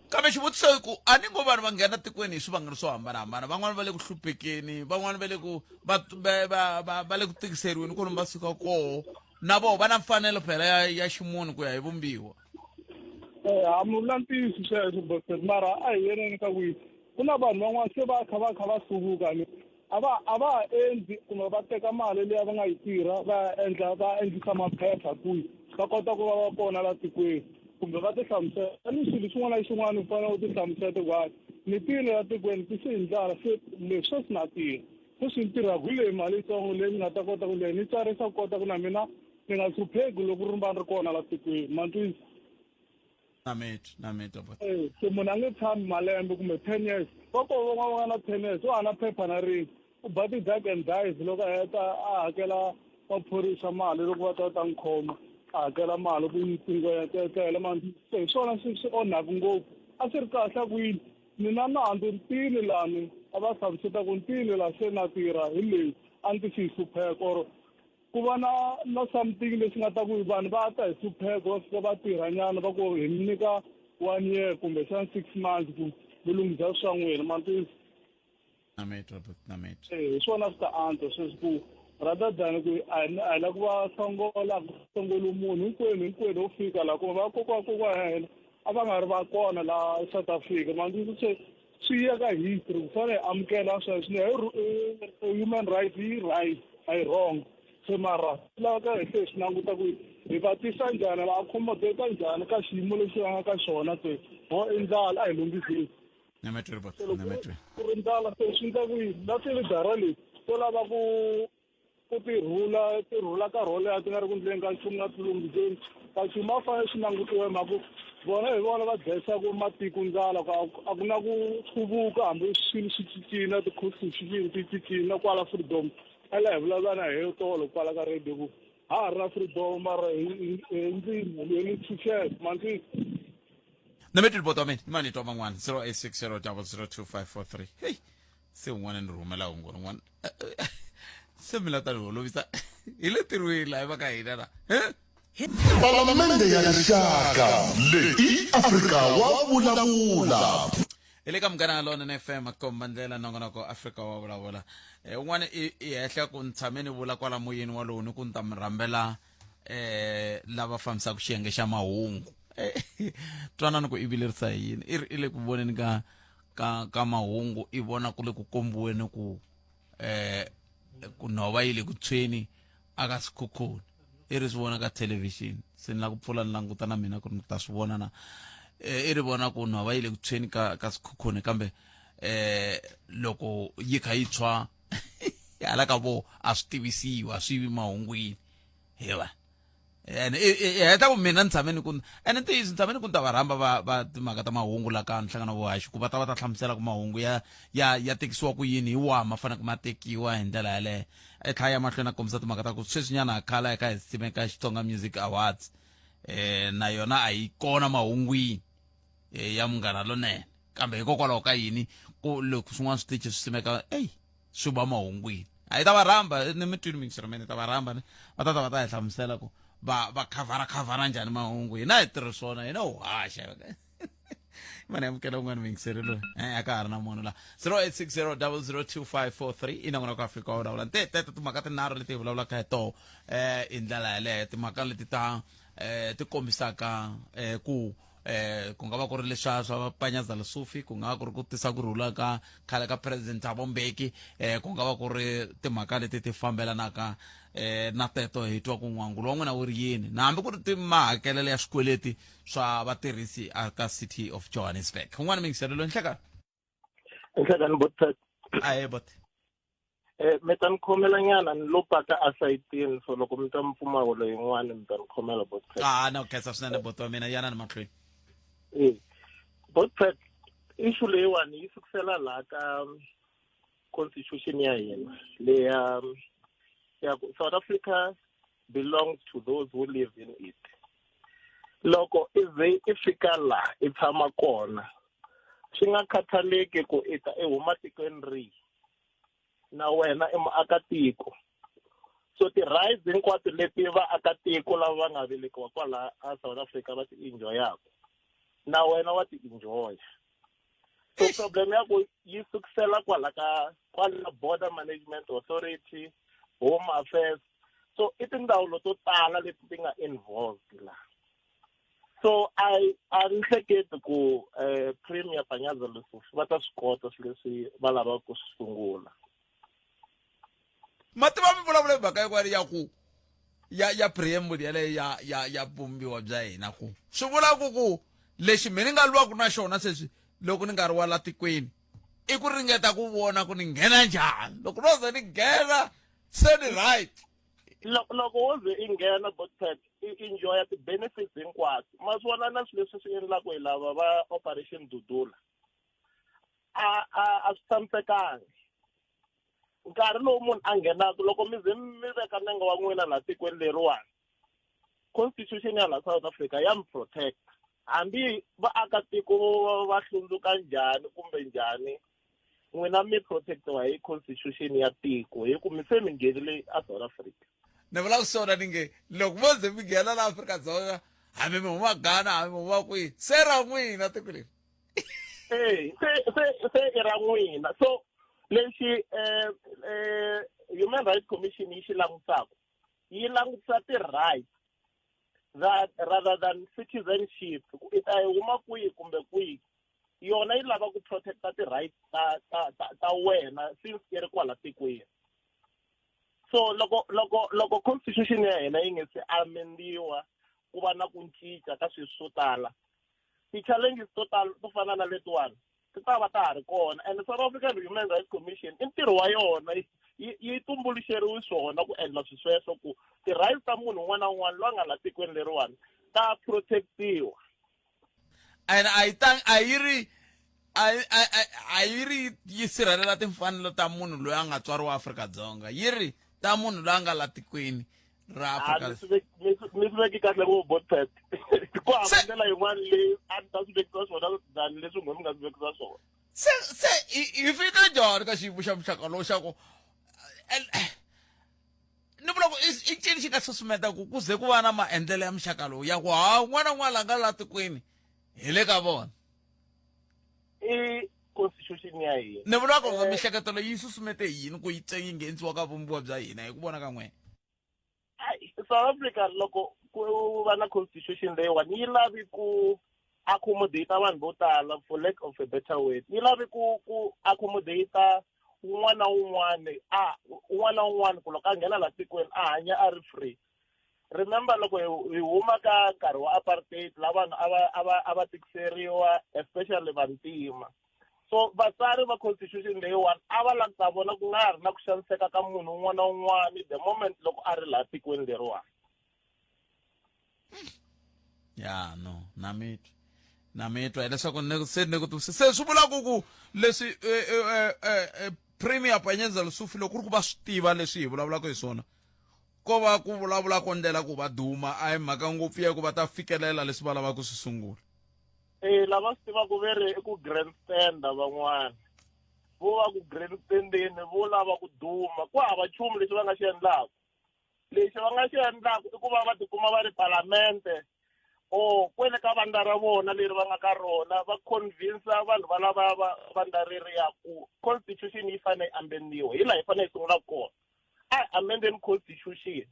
Kambe xivutiso i ku a ni ngo vanhu va nghena tikweni hi swivangelo swo hambanahambana van'wana va le ku hluphekeni van'wana va le ku va va va va va le ku tikiseriweni kwalomu va suka koho na voho va na mfanelo phela ya ya ximunhu ku ya hi vumbiwa Eh, ha mi vula ntiyiso sweswo boston mara a hi yeneni ka ku ku na vanhu van'wana se va kha va kha va hluvuka ni a va a va ha endli kumbe va teka mali liya va nga yi tirha va ya endla va endlisa maphepha kwihi va kota ku va va kona la tikweni kumbe va ti hlamusela tanihi xilo xin'wana na xin'wana u fanele u ti hlamusela ku hayi ni tile la tikweni ti se hi ndlala se leswi sweswi na tirha sweswi ni tirhaka hi leyi mali yitsongo leyi ni nga ta kota ku leyi ni tsarisa ku kota ku na mina ni nga hlupheki loko ri va ni ri kona la tikweni ma ni twisisa na mitwa na mitwa bot Eh, se munhu a nge tshami malembe kumbe 10 years va koho van'wana va nga na 10 years wa ha na phepha na rin'we u ba ti-duck and dive loko a heta a hakela maphorisa mali loko va ta va ta n'wi khoma a hakela mali ku yi tingwetlela mali se hi swona swi swi onhaka ngopfu a swi ri kahle a ku yini ni na nandzu ntini lani a va hlamuseta ku ntini la se na tirha hi leyi a ni tisi hi hlupheka or ku va na na something lexi nga ta ku vanhu va ta hi hlupheko va fika va tirha nyana va ku hi mi nyika one year kumbexana 6 months ku mi lunghisa swa n'wina ma twisisa na mitwa bot na mitwa Eh, hi swona swi ta antswa sweswi ku rather than ku a hi a hi la ku va hlongola a ku hlongoli munhu hinkwenu hinkwenu ho fika laha kumbe vakokwa kokwa ya hina a va nga ri va kona laha South Africa ma twisisa se swi ya ka history ku fanele hi amukela sweswo ni human right yi right a yi wrong se mara swi laveka hi tlhe hi swi languta ku hi va tisa njhani va accommodate njhani ka xiyimo lexi va nga ka xona se ho i ndlala a hi lunghiseni ku ri ndlala se swi endla ku yini na tilidara leti to lava ku ku ti rhula ti rhula nkarhi wo leha ti nga ri ku ndleni ka nchumu nga ti lunghiseni ka nchumu a fanele swi langutiwa hi mhaka ku vona hi vona va dlayisaka matiko ndlala ku a ku na ku hluvuka hambi swilo swi cincile na ti-constitution ti cincile na kwala freedom a la hi vulavula na hi tolo kwala ka radio ku ha ha ri na freedom mara hi ndzimi hi ni ntshunxeko mantswisi na mi twa mina ni mani twa van'wana 0860 002543 hey se un'wana ni rhumela hungu rin'wana se mi la ta ni holovisa hi le tirhweni laha va ka hina la Palamende ya Rixaka leyi i Afrika wa vulavula. Hi le ka Munghana Lonene FM komba ndlela nongonoko Afrika wa vulavula. Eh, un'wana i i hehla ku ni tshame ni vula kwala moyeni walowu ni ku ni ta mi rhambela eh lava fambisaka xiyenge xa mahungu. Eh, twanani ku i vilerisa hi yini i ri i le ku voneni ka ka ka mahungu i vona ku le ku kombiweni ku eh ku nhova yi le ku tshweni aka Sekhukhune i ri swi vona ka thelevhixini se ni la ku pfula ni languta na mina ku ri ni ta swi vona na eh, i ri vona ku nhova yi le ku tshweni ka ka Sekhukhune kambe eh loko yi kha yi tshwa hala ka vo a swi tivisiwa a swi vi mahungwini he va ene i heta ku mina ni tshame ni ku ene ntiyiso ni tshame ni ku ni ta va rhamba va va timhaka ta mahungu la ka nhlangano wa vuhaxi ku va ta va ta hlamusela ku mahungu ya ya ya tekisiwa ku yini hi waha ma faneleke ma tekiwa hi ndlela yaleyo i tlhela ya mahlweni a kombisa timhaka ta ku sweswinyana khala eka hi simeka Xitsonga Music Awards eh na yona a yi kona mahungwini eh, ya Munghana Lonene kambe hikokwalaho ka yini ku loko swin'wana switichi swi simeka eyi swi va mahungwini a yi ta va rhamba ni mi twini mingisero mina ta va rhamba ni va ta ta va ta hi hlamusela ku va va khavhara khavhara njhani mahungu hina hi tirhi swona hina u haxa mani amukela un'wana muyingiseri loyi e a ka ha ri na munhu la 0860 002543 i nongonoko Afrika wa vulavula te teto timhaka tinharhu leti hi vulavulaka hi toho um hi ndlela yaleyo timhaka leti ta um ti kombisaka um ku eh ku nga va ku ri leswa swa Panyaza Lesufi ku nga va ku ri ku tisa ku rhula ka khale ka president Thabo Mbeki eh ku nga va ku ri timhaka leti ti fambelanaka eh na teto hi twa ku n'wangulo wa n'wina wu ri yini na hambi ku ri timahakelelo ya swikweleti swa vatirhisi aka City of Johannesburg un'wana mingiselelo nhlekani nhlekani bot ahe bot Eh, mi ta ni khomela nyana ni lo paka asayitini so loko mi ta mi pfumawulo yin'wana mi ta ni khomela botpet ah no khensa swinene boti wa mina yana ni mahlweni e botpet issue leyiwani yi sukisela laha ka constitution ya hina leya ya ku South Africa belongs to those who live in it loko i ze i fika laha i tshama kona swi nga khathaleki ku i ta i huma tikweni rihi na wena i muakatiko so ti-rights hinkwato leti vaakatiko lava va nga velekiwa kwala a South Africa va ti enjoyaka na wena wa ti enjoya so problem ya ku yi sukisela kwala ka kwala border management authority home affairs so i tindzawulo to tala leti ti nga involved la so I a ni hleketi ku eh, premier Panyaza Lesufi va ta swi kota swilo leswi va lavaka ku swi sungula mativa mi vulavula hi mhaka yin'wana ya ku ya ya preamble yaleyo ya ya ya vumbiwa bya hina ku swi vula ku ku lexi mi ni nga lwaka na xona sweswi loko ni nga ri wa la tikweni i ku ringeta ku vona ku ni nghena njhani loko no ze ni nghena se ni right loko loko wo ze i nghena botpet i enjoya ti-benefits hinkwato ma swi vona na swilo leswi swi endlaka hi lava va operation dudula a a a swi tshamisekanga nkarhi lowu munhu a nghenaka loko mi ze mi veka nenge wa n'wina laha tikweni leriwani constitution ya laha South Africa ya mi protect hambi vaakatiko va hlundzuka njhani kumbe njhani n'wina mi protectiwa hi constitution ya tiko hi ku mi se mi nghenile a South Africa ni vula swona ni nge loko mo ze mi nghena la Afrika-Dzonga hambi mi huma Ghana hambi mi huma kwihi se ra n'wina tiko leri e se se se i ra n'wina so lexi eh eh Human Rights Commission yi xi langutisaka yi langutisa ti-rights that rather than citizenship ku i ta yi huma kwihi kumbe kwihi yona yi lava ku protecta ti-rights ta ta ta ta wena since i ri kwala tikweni so loko loko loko constitution ya hina yi nge se amendiwa ku va na ku cinca ka swilo swo tala ti-challenges to tala to fana na letiwani ti ta va ta ha ri kona and South African Human Rights Commission i ntirho wa yona yi yi tumbuluxeriwe swona ku endla swi sweswo ku ti-rights ta munhu un'wana na un'wana loyi a nga la tikweni leriwani ta protectiwa and a yi tang a yi ri a yi ri yi sirhelela timfanelo ta munhu loyi a nga tswariwa Afrika-Dzonga yi ri ta munhu loyi a nga la tikweni ra Afrika mi swi veki kahle ngopfu botpet ku hava ndlela yin'wana leyi a ni ta swi vekisa swona than leswi n'we mi nga swi vekisa swona se se hi fika njhani ka xiyimo xa muxaka lowu xa ku ni vula ku i ncini xi nga susumeta ku ku ze ku va na maendlelo ya muxaka lowu ya ku ha un'wana na un'wana la nga la tikweni hi le ka vona i constitution ya hina ni vula ku eh. mihleketo leyi yi susumete hi yini ku yi yi nghenisiwa ka vumbiwa bya hina hi ku vona ka n'wina South Africa loko ku va na constitution leyiwani yi lavi ku Accommodate vanhu vo tala, for lack of a better word. Yi lave ku accommodate un'wana na un'wana, a un'wana na un'wana ku loko a nghena laha tikweni a hanya a ri free. Remember loko hi huma ka nkarhi wa apartheid, la vanhu a va tikiseriwa, especially vantima. So vatsari va constitution leyiwani a va lava ku ta vona ku nga ha ri na ku xaniseka ka munhu un'wana na un'wana the moment loko a ri laha tikweni leriwani. Ya, no, na mitwa, na mitwa hileswaku ni se ni ku se swi vula ku leswi Premier Panyaza Lesufi, loko ku ri ku va swi tiva leswi hi vulavulaka hi swona, ko va ku vulavula ko ndlela ku va duma, a hi mhaka ngopfu ya ku va ta fikelela leswi va lavaka ku swi sungula. E lava swi tivaka ve ri i ku grandstanda, van'wana vo va ku grandstandeni, vo lava ku duma. Ku hava nchumu lexi va nga xi endlaka. Lexi va nga xi endlaka i ku va va tikuma va ri palamente or kwele ka vandla ra vona leri va nga ka rona, va convince vanhu va lava va vandla reriya ku constitution yi fanele yi amendiwa. Hi laha hi fanele hi sungula kona, a hi amendeni constitution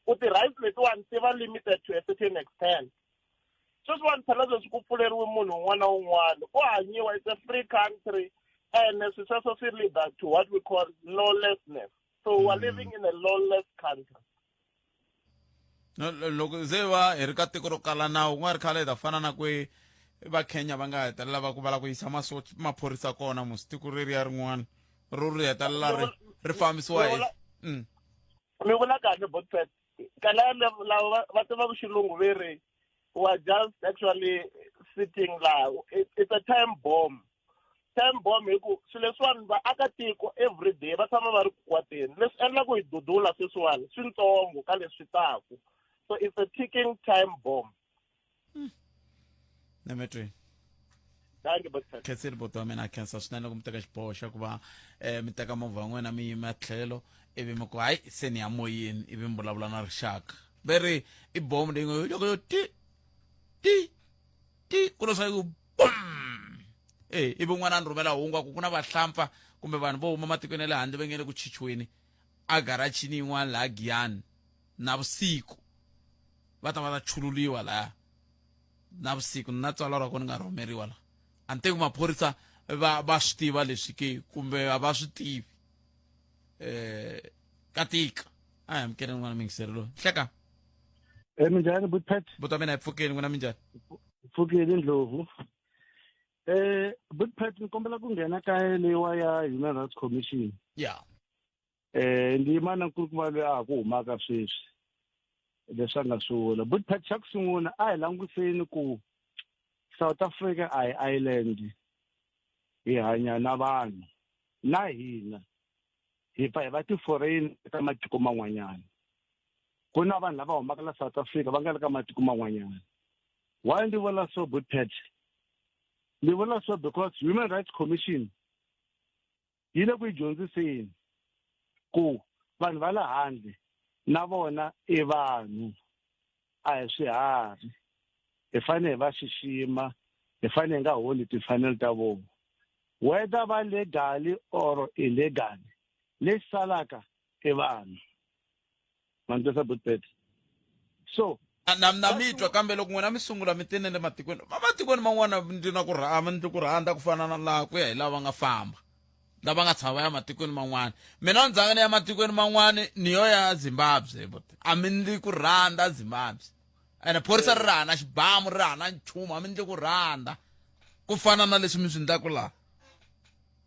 ku ti-rights letiwani ti va limited to a certain extent. Sweswiwani phela sweswi ku pfuleriwe munhu un'wana na un'wana ku hanyiwa, it's a free country, and swi sweswo swi lead to what we call lawlessness. So we are living in a lawless country. Loko ze va hi ri ka tiko ro kala nawu, ku nga ri khale hi ta fana na ku va Kenya va nga hetelela va ku va lava ku yisa maphorisa kona musi tiko reriya rin'wana ro ri hetelela ri fambisiwa hi Mi vula kahle, Botpet. Kana lava va tivaka xilungu ve ri we are just actually sitting laha, it's a time bomb. Time bomb hi ku swilo leswiwani vaakatiko every day va tshama va ri ku kwateni. Leswi endla ku hi dudula sweswiwani swintsongo ka leswi taku, so it's a ticking time bomb. Nemetweni. Thank you, Botpet. Khensile buti wa mina, a khensa swinene loko mi teka xiboho xa ku va mi teka movha wa n'wina, mi yima tlhelo, ivi mi ku hayi, se ni ya moyeni, ivi mi vulavula na rixaka. Ve ri i bomu leyi nga loko yo ti ti ti ku lo swa ku bum, e ivi un'wana a ni rhumela hungu a ku ku na vahlampfa kumbe vanhu vo huma matikweni ya le handle va nge le ku chichiweni a garachini yin'wana laha Giyani navusiku, va ta va ta chululiwa laya navusiku. Na tsalwa ra kona nga rhumeriwa la, a ni teki maphorisa va swi tiva leswi ke kumbe a va swi tivi. Ka tika. A hi amukeleni n'wana mingiseri loyi. Hleka. E minjhani, Butpet? Buta mina, hi pfukeni. N'wina minjhani? Pfukeni, Ndlovu. Butpet, ni kombela ku nghena ka leyiwa ya Human Rights Commission. Ndi yima na nkulukumba loyi a ha ku humaka sweswi, leswi a nga swi vula. Butpet, xa ku sungula a hi languseni ku South Africa a hi island, hi hanya na vanhu na hina, hi pfa hi va ti-foreign ka matiko man'wanyana. Ku na vanhu lava humaka la South Africa va nga le ka matiko man'wanyana. Why ndzi vula so, Butpet? Ndzi vula so because Human Rights Commission yi le ku yi dyondziseni ku vanhu va le handle na vona i vanhu, a hi swiharhi. Hi fanele hi va xixima, hi fanele hi nga holi timfanelo ta vona, whether va legally or illegally. Lexi salaka i vanhu. Mandlesa, Butpet, so Na mi twa, kambe loko n'wina mi sungula mi tene le matikweni, matikweni man'wana ndzi na ku rhamba, ndzi ku rhandza ku fana na laha ku ya hi lava va nga famba, lava nga tshama va ya matikweni man'wana. Mina ndzhanga ni ya matikweni man'wana, ni yo ya Zimbabwe, but a mi ndli ku rhandza Zimbabwe, ene phorisa ri raha na xibamu, ri raha na nchumu, a mi ndli ku rhandza ku fana na leswi mi swi ndlaku laha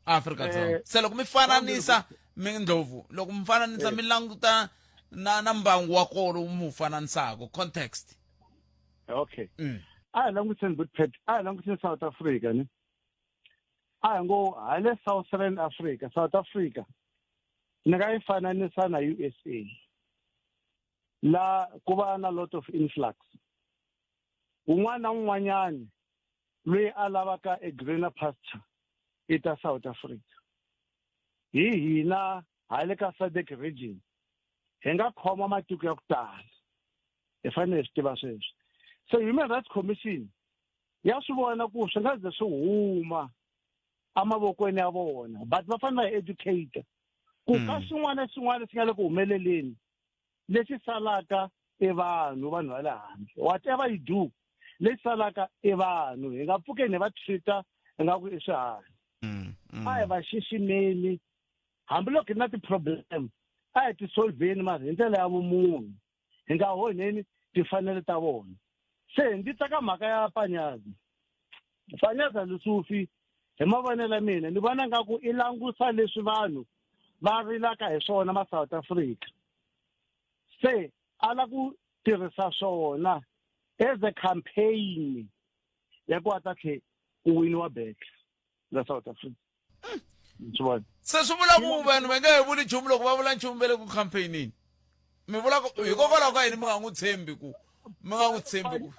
Afrika-Dzonga. Se loko mi fananisa mi Ndlovu, loko mi fananisa, mi languta na mbangu wa kona lowu mi wu fananisaka, context. Okay. A hi langutiseni, Butpet, a hi langutiseni South Africa. Ni a hi ngo hale Southern Africa, South Africa ni nga yi fananisa na USA, la ku va na lot of influx, un'wana na un'wanyani loyi a lavaka a greener pasture i ta South Africa. Hi hina hale ka SADC region hi nga khoma matiko ya ku tala, hi fanele hi swi tiva sweswo. So Human Rights Commission ya swi vona ku swi nga ze swi huma emavokweni ya vona, but va fanele va hi educate ku ka xin'wana na xin'wana lexi nga le ku humeleleni, lexi salaka i vanhu, vanhu va le handle. Whatever you do, Lexi salaka i vanhu, hi nga pfukeni hi va treat-a ingaku i swiharhi. A hi va xiximeni, hambiloko hi ri na ti-problem a hi ti solveni mara hi ndlela ya vumunhu, hi nga onheni timfanelo ta vona. Se ndzi tsaka mhaka ya Panyaza. Panyaza Lesufi, hi mavonelo ya mina, ni vona nga ku i langusa leswi vanhu va rilaka hi swona ma South Africa. Se a la ku tirhisa swona as a campaign ya ku a ta tlhe ku winiwa back la South Africa. Swi vona. Se swi vula ku vanhu va nge he vuli nchumu loko va vula nchumu va le ku campaignini. Mi vula ku hikokwalaho ka yini mi nga n'wi tshembi ku mi nga n'wi tshembi ku.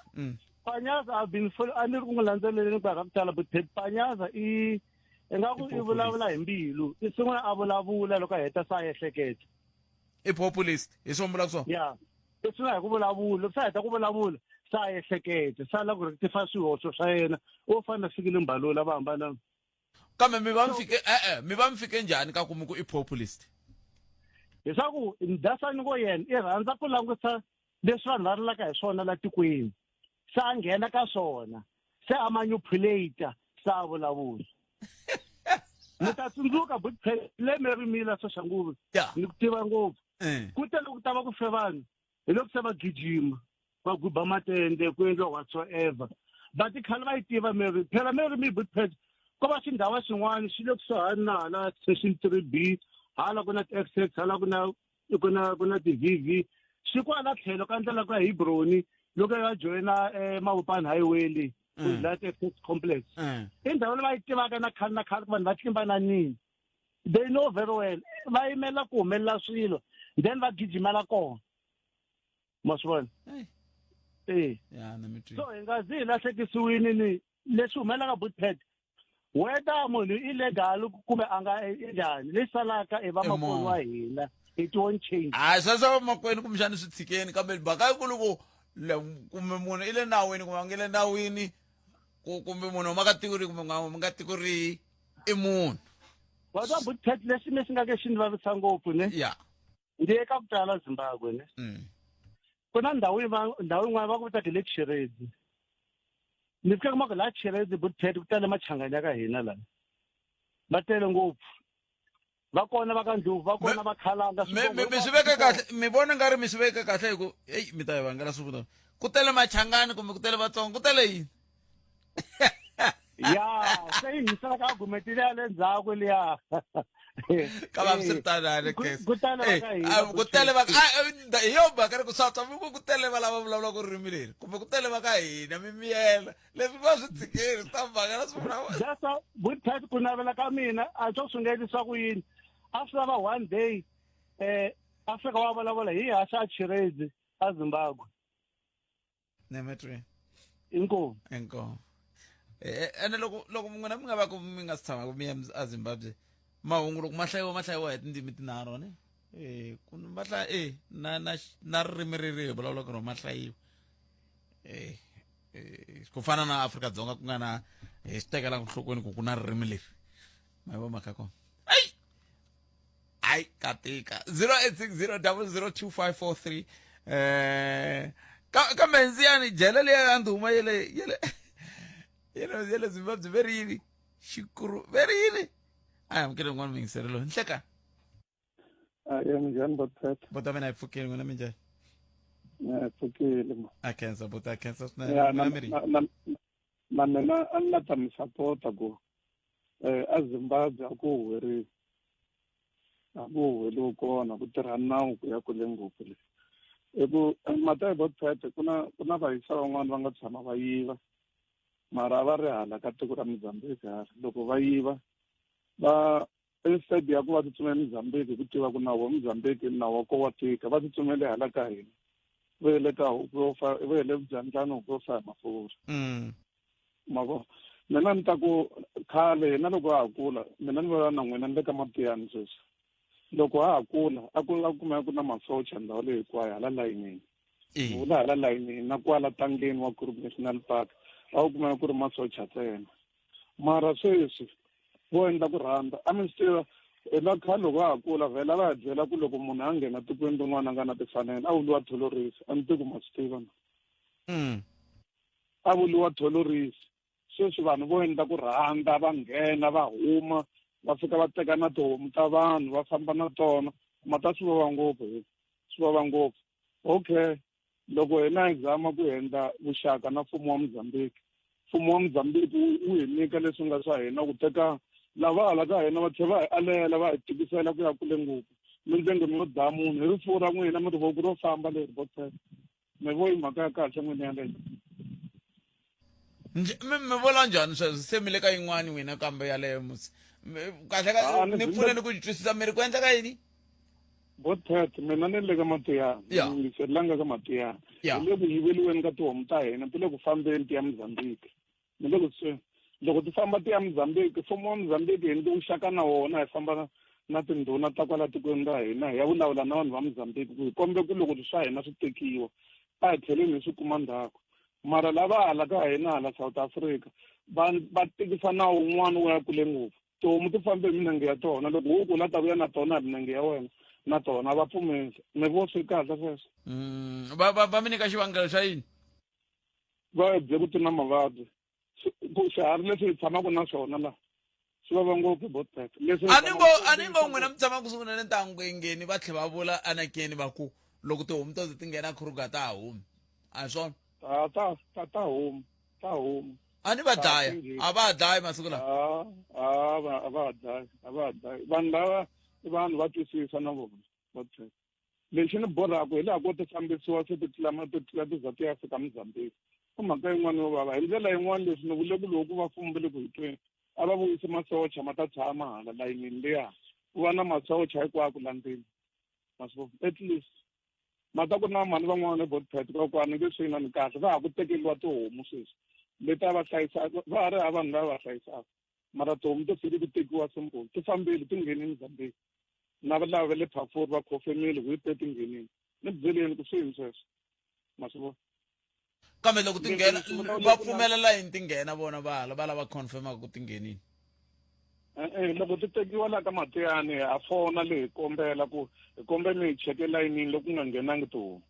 Panyaza I've been follow a ni ri ku n'wi landzeleleni nkarhi wa ku tala, but Panyaza i ingaku i vulavula hi mbilu, i sungula a vulavula loko a heta se a ehleketa. I populist, hi swona mi vulaka swona? Ya, i sungula hi ku vulavula, loko se a heta ku vulavula se a ehleketa, se a lava ku rectify swihoxo swa yena, wo fana na Fikile Mbalula va hambana. Kambe mi va mi fike e-e, mi va mi fike njhani ka ku mi ku i populist? Leswaku Dasani ngo yena i rhandza ku langusa leswi vanhu va rilaka hi swona la tikweni, se a nghena ka swona, se a manipulate, se a vulavula. Mi ta tsundzuka but le Mary Miller Soshanguve, ni ku tiva ngopfu. Ku te loko ku ta va ku fe vanhu, hi loko se va gijima, va guba matende, ku endliwa whatsoever. But khale va yi tiva Mary, phela Mary mi but phela ko va xindhawa xin'wana xi le kusuhani na hala station 3B, hala ku na ti-X X, hala ku na ti-V V, xi kwala tlhelo ka ndlela ku ya Hebroni loko ya joyina Mabopane Highway leyi, ku ndlela ti-X X complex. I ndhawu leyi va yi tivaka na khale na khale ku vanhu va tlimbananini. They know very well, va yimela ku humelela swilo then va gijimela kona. Ma swi vona? Ya, na mi twi. So hi nga zi hi lahlekisiwini ni leswi humelelaka Bootpad, whether munhu i legal kumbe a nga njhani, lexi salaka i va makwenu wa hina, it won't change. Hayi, sweswo vamakwenu kumbexani swi tshikeni, kambe mhaka yikulu ku kumbe munhu i le nawini kumbe a nge le nawini, kumbe munhu huma ka tiko rihi kumbe nga humi ka tiko rihi, i munhu. Wa twa Bootpad, lexi lexi nga ke xi ni vavisa ngopfu ne? Ndzi ye ka ku tala Zimbabwe ne? Ku na ndhawu ndhawu yin'wana va ku vitaka hi le Chiredzi. Ni fike kuma ku laha Chiredzi Bootpad ku tale machangani ya ka hina laha. Va tele ngopfu. Va kona va ka Ndlovu, va kona va Khalanga, swivongo Mi swi hinkwaswo veke swi kona. kahle, mi vona nga ri mi swi veke kahle hi ku, hey, mi ta yi vangela swivutiso. Ku tele machangani kumbe ku tele Vatsonga, ku tele yini? Ya, se yi hisela ka argument liya le ndzhaku liya. Ka va swi ri tano, a ni khensi. Ku tele va ka hina, Ku tele va ka, hi yo mhaka ri ku swa twa, mi ku ku tele va lava vulavulaka ririmi leri, kumbe ku tele va ka hina, mi miyela. Leswi va swi tshikeli, swi ta vangela swi vula. That's a good type ku navela ka mina, a swo swi nga endlisa ku yini. A swi lava one day, Afrika wa vulavula hi haxa a Chiredzi a Zimbabwe. Nemetri. Inkomu. Inkomu. Ene loko n'wina mi nga va ku mi nga si tshama mi ya a Zimbabwe, mahungu loko ma hlayiwa, ma hlayiwa hi tindzimi tinharhu, ne? Ku va hlaya, na, na, na ririmi ri rihi vulavulaka rona ma hlayiwa. Ku fana na Afrika-Dzonga ku nga na, hi swi tekela enhlokweni ku ku na ririmi leri. Ma yi vona mhaka ya kona? Ai! Ai, ka tika. Zero eight six zero double zero two five four three. Kambe ndziyani jele liya ya ndhuma yele Zimbabwe ve ri yini? Xikuru ve ri yini? A hi amukele un'wana muyingiseri loyi. Nhleka. A ya minjhani Botpet? Bota mina hi pfukile, n'wina minjhani? Ya, hi pfukile ma. A khensa bota, a khensa swinene. Ya, N'wina mi ri? na mina a ni la ta mi sapota ku a Zimbabwe a ku huweriwi. A ku huweriwi kona, ku tirha nawu ku ya kule ngopfu le. I ku mata ya Botpet ku na vayisa van'wani va nga tshama va yiva, mara a va ri hala ka tiko ra Mozambique hala. Loko va yiva, va instead ya ku va tsutsumela Mozambique hi ku tiva ku nawu wa Mozambique nawu wa koho wa tika, va tsutsumele hala ka hina. Va yele ka huku yo fa, va yele vudyandlani huku yo fa hi mafurha. Ma vo? Mina ni ta ku khale hina loko ha ha kula, mina ni vulavula na n'wina ni le ka Mabiyani sweswi. Loko ha ha kula, a ku la kumeka ku na masocha ndhawu leyi hinkwayo hala layinini. Vula hala layinini na kwala tangeni wa Kruger National Park, a wu kumeka ku ri masocha ntsena. Mara sweswi vo endla ku rhandza. A mi swi tiva, hi la khale loko ha ha kula vhela va hi byela ku loko munhu a nghena tikweni rin'wana a nga na timfanelo a vuriwa tholorisi. A ni tivi ku ma swi tiva na. A vuriwa tholorisi. Sweswi vanhu vo endla ku rhandza va nghena va huma va fika va teka na tihomu ta vanhu va famba na tona. Mata swi vava ngopfu hi swi vava ngopfu. Okay, loko hina hi zama ku endla vuxaka na mfumo wa Mozambique, mfumo wa Mozambique wu hi nyika leswi nga swa hina ku teka lava hala ka hina va tlhela va hi alela va hi tikisela ku ya kule ngopfu. Mindzengeni yo dlaya munhu hi rifuwo ra n'wina mi ri voko ro famba leri botela. Mi vo i mhaka ya kahle n'wina yaleyo. Mi vula njhani sweswo se mi le ka yin'wani n'wina kambe yaleyo musi kahle ka ni pfuneni ku twisisa mi ri ku endleka yini? Bothet mina ni le ka Matiyana yingiselanga ka Matiyana hi le ku yiveliweni ka tihomu ta hina ti le ku fambeni ti ya Mozambique ni le ku swi loko ti famba ti ya Mozambique mfumo wa Mozambique hi ndzi vuxaka na wona hi famba na tindhuna ta kwala tikweni ra hina hi ya vulavula na vanhu va Mozambique ku hi kombe ku loko swa hina swi tekiwa a hi tlheleni hi swi kuma ndzhaku mara lava hala ka hina hala South Africa va va tikisa nawu wun'wana wo ya kule ngopfu tihomu ti fambe hi minenge ya tona loko wo ku la ta vuya na tona hi minenge ya wena na tona va pfumeli mi vo swi kahle sweswo va va va mi nyika xivangelo xa yini va bye ku ti na mavabyi swiharhi leswi hi tshamaka na swona la swi vava ngopfu botpet leswi a ni ngo a ni ngo n'wina mi tshama kusuhi na le ntangwengeni va tlhe va vula anakeni va ku loko tihomu to ti nghena kruger ta ha humi a hi swona ta ta ta ta huma ta huma a ni va dlaya a va ha dlayi masiku lawa a va a va ha dlayi a va ha dlayi vanhu lava i vanhu va twisisa na vona va tshemba lexi ni borhaka hi laha ko ti fambisiwa se ti tlula ti tlula ti za ti ya fika Mozambique i mhaka yin'wana yo vava hi ndlela yin'wana leswi ni vule ku loko ku va mfumo va le ku hi tweni a va vuyise masocha ma ta tshama hala layinini liya ku va na masocha hinkwako la ndzeni ma swi vona at least ma ta ku na mhani van'wana botpet kokwani nge swi inani kahle va ha ku tekeriwa tihomu sweswi leti a va hlayisaka va ha ri hava vanhu lava va hlayisaka mara tihomu to fike ku tekiwa simple ti fambile ti nghenini Mozambique na lava va le Phafuri va khofemile ku yi te ti nghenini ni byeleni ku swi yini sweswo ma swi vona kambe loko ti nghena va pfumelela yini ti nghena vona va hala va lava confirmaka ku ti nghenini e-e loko ti tekiwa laha ka Matiyani ha fona le hi kombela ku hi kombe mi hi cheke layinini loko ku nga nghenangi tihomu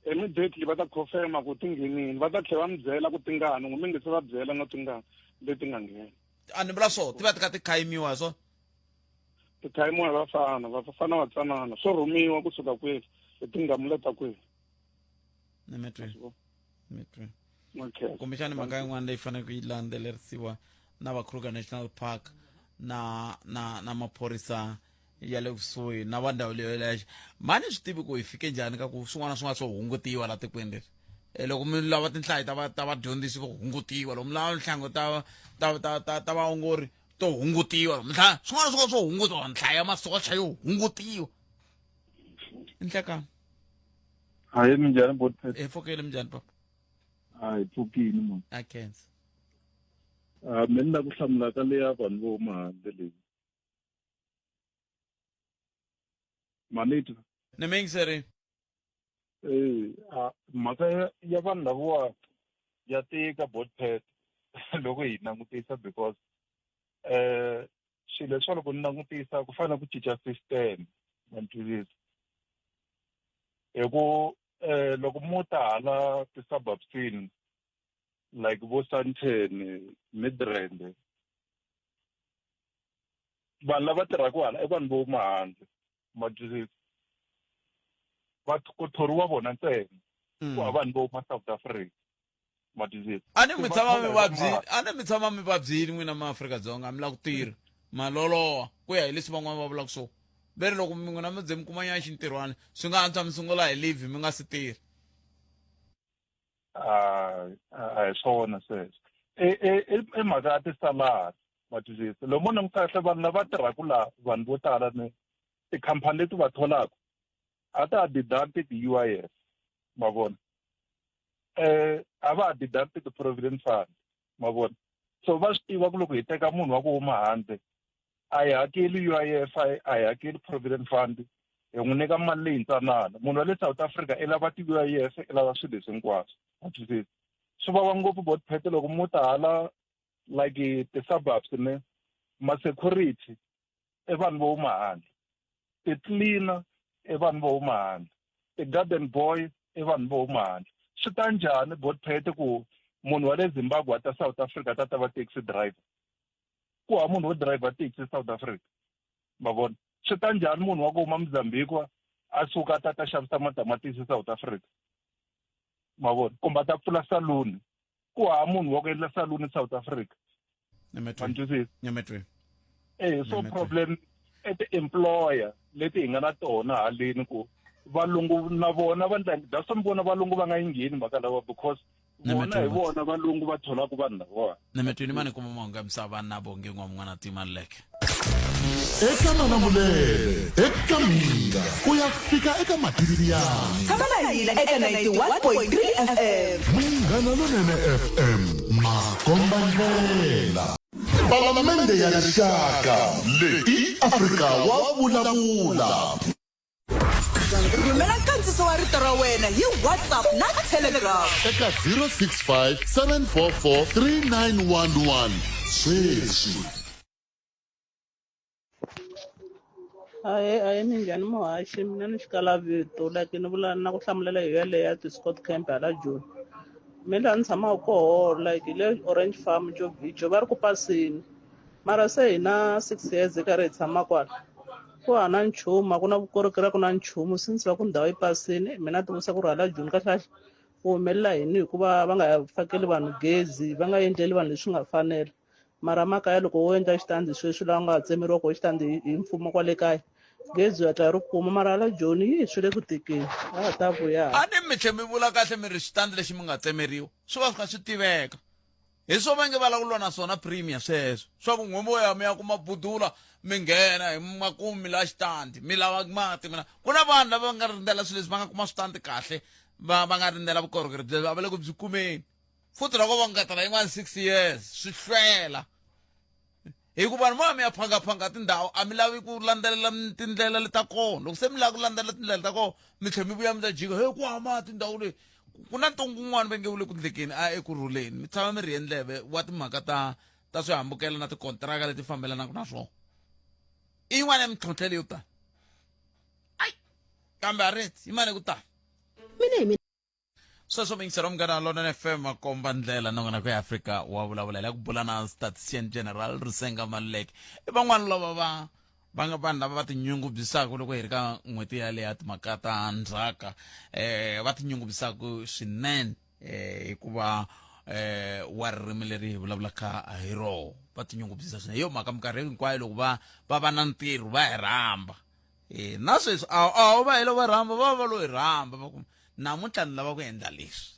immediately va ta confirma ku ti nghenini va ta tlhela va mi byela ku tingani n'wi mi nge se va byela no tingani leti nga nghena a ni vula swo ti va ti kha ti khayimiwa hi swona ti khayimiwa hi vafana vafana va tsanana swo rhumiwa kusuka kwihi hi tingamula ta kwihi ni mi twi mi twi okay kumbexani mhaka yin'wana leyi faneleke yi landzelerisiwa na va Kruger National Park na na na maphorisa ya le kusuhi na va ndhawu leyo lexe mani swi tivi ku hi fike njhani ka ku swin'wana na swin'wana swo hungutiwa la tikweni leri e loko mi lava tinhlayo ta va ta vadyondzisi vo hungutiwa loko mi lava tinhlango ta ta ta ta ta vaongori to hungutiwa mintlha swin'wana na swin'wana swo hungutiwa nhlayo ya masocha yo hungutiwa nhlekani hayi minjhani bot hi pfukile minjhani papa a hi pfukile munhu a khensa a me ni la ku hlamula ka leya vanhu vo huma handle leyi manita ni mi yingiserini e a mhaka ya vanhu lavawa ya tika botpet loko hi langutisa because eh swilo leswa loko ni langutisa ku fanele ku cinca system ma ni twisisa hi ku eh loko mo ta hala ti-suburbsini like vo Sandton Midrand vanhu lava tirhaka hala i vanhu vo huma handle ma twisisa va ku thoriwa vona ntsena ku hava vanhu vo huma South Africa ma twisisa a ni mi tshama mi vabyini a ni mi tshama mi vabyini n'wina ma Afrika-Dzonga a mi lava ku tirha ma loloha ku ya hi leswi van'wana va vulaka swona ve ri loko mi n'wina mi ze mi kuma nyana xintirhwana swi nga antswa mi sungula hi leave mi nga si tirha a a hi swona sweswo i mhaka ya tisalari ma twisisa loko mo langutisa kahle vanhu lava tirhaka laha vanhu vo tala ni tikhampani leti va tholaka a ta ha deduct ti-U_I_F ma vona eh a va ha deduct ti-provident fund ma vona so va swi tiva ku loko hi teka munhu wa ku huma handle a hi hakeli U_I_F a hi hakeli provident fund hi n'wi nyika mali leyi ntsanana munhu wa le South Africa i lava ti-U_I_F i lava swilo leswi hinkwaswo ma twisisa swi vava ngopfu botpete loko mo ta hala like ti-suburbs ne ma-security i vanhu vo huma handle ti-cleaner i vanhu vo huma handle ti-garden boy i vanhu vo huma handle swi ta njhani botpete ku Munhu wa le Zimbabwe a ta South Africa a ta ta va taxi driver. Ku hava munhu wo driver taxi South Africa. Ma vona? Swi ta njhani munhu wa ku huma Mozambique a suka a ta ta xavisa matamatisi South Africa? Ma vona? Kumbe a ta pfula saluni. Ku hava munhu wa ku endla saluni South Africa. Ma ni twisisa? Eh, so problem i ti-employer leti hi nga na tona haleni ku valungu na vona va ndla that's why mi vona valungu va nga yi ngheni mhaka lawa because vona hi vona valungu va tholaka vanhu lavawa. Nemetweni mani kuma mahungu ya misava na bonge n'wa mun'wana timaleke. Eka Malamulele, eka Mhinga, ku ya fika eka Matiriyani. Tshama na hina eka 91.3 FM. Munghana Lonene FM, makombandlela. Palamende ya Rixaka, leyi i Afrika wa vulavula. Rhumela nkandziso wa rito ra wena hi WhatsApp na Telegram. Eka 065 744 3911 sweswi. Ahee ahee minjhani muhaxi mina ni xikala vito like ni vula na ku hlamulela hi yaleyo ya ti-scott camp hala Joni me laha ni tshamaka koho like hi le Orange Farm Jovijo va ri ku pasini mara se hi na 6 years hi karhi hi tshama kwala ku hava na nchumu a ku na vukorhokeri a ku na nchumu since va ku ndhawu yi pasini mina ti vutisa ku ri hala Joni kahlekahle ku humelela yini hikuva va nga fakeli vanhu gezi va nga endleli vanhu leswi nga fanela mara makaya loko wo endla xitandi sweswi laha u nga tsemeriwa koho xitandi hi mfumo kwale kaya gezi u hatla ri kuma mara hala Joni yi swi le ku tikeni va ha ta vuya a ni mi tlhe mi vula kahle mi ri xitandi lexi mi nga tsemeriwa swi va swi kha swi tiveka hi swo va nge va lava ku lwa na swona premier sweswo swa ku n'we mo ya mi ya kuma budula mi nghena hi makumu mi lava xitandi mi lava mati mina ku na vanhu lava nga rindzela swilo leswi va nga kuma switandi kahle va va nga rindzela vukorhokeri byebyo a va le ku byi kumeni futhi loko va ngetela yin'wana 6 years swi hlwela hikuva vanhu va mi ya phangaphanga tindhawu a mi lavi ku landzelela tindlela leta kona loko se mi lava ku landzelela tindlela ta kona mi tlhela mi vuya mi ta jika he ku hava mati ndhawu leyi ku na ntungu wun'wana va nge wu le ku ndlekeni a ekurhuleni mi tshama mi rhiye ndleve wa timhaka ta ta swihambukelo na tikontiraka leti fambelanaka na swona i yin'wana ya mintlhontlho leyo tala ai kambe a ri yi mane ku tala mina hi mina Sweswo muyingiseri wa Munghana Lonene FM makomba ndlela nongonoko ya Afrika wa vulavula hi la ku bula na Statistician General Risenga Maluleke i van'wana lava va va nga vanhu lava va tinyungubyisaka loko hi ri ka n'hweti yaleyo ya timhaka ta ndzhaka eh va tinyungubyisaka swinene eh hikuva eh wa ririmi leri hi vulavulaka hi roho va tinyungubyisa swinene hi yo mhaka minkarhi hinkwayo loko va va va na ntirho va hi rhamba e na sweswi a a va helo va rhamba va va lo hi rhamba va ku namuntlha ni lava ku endla leswi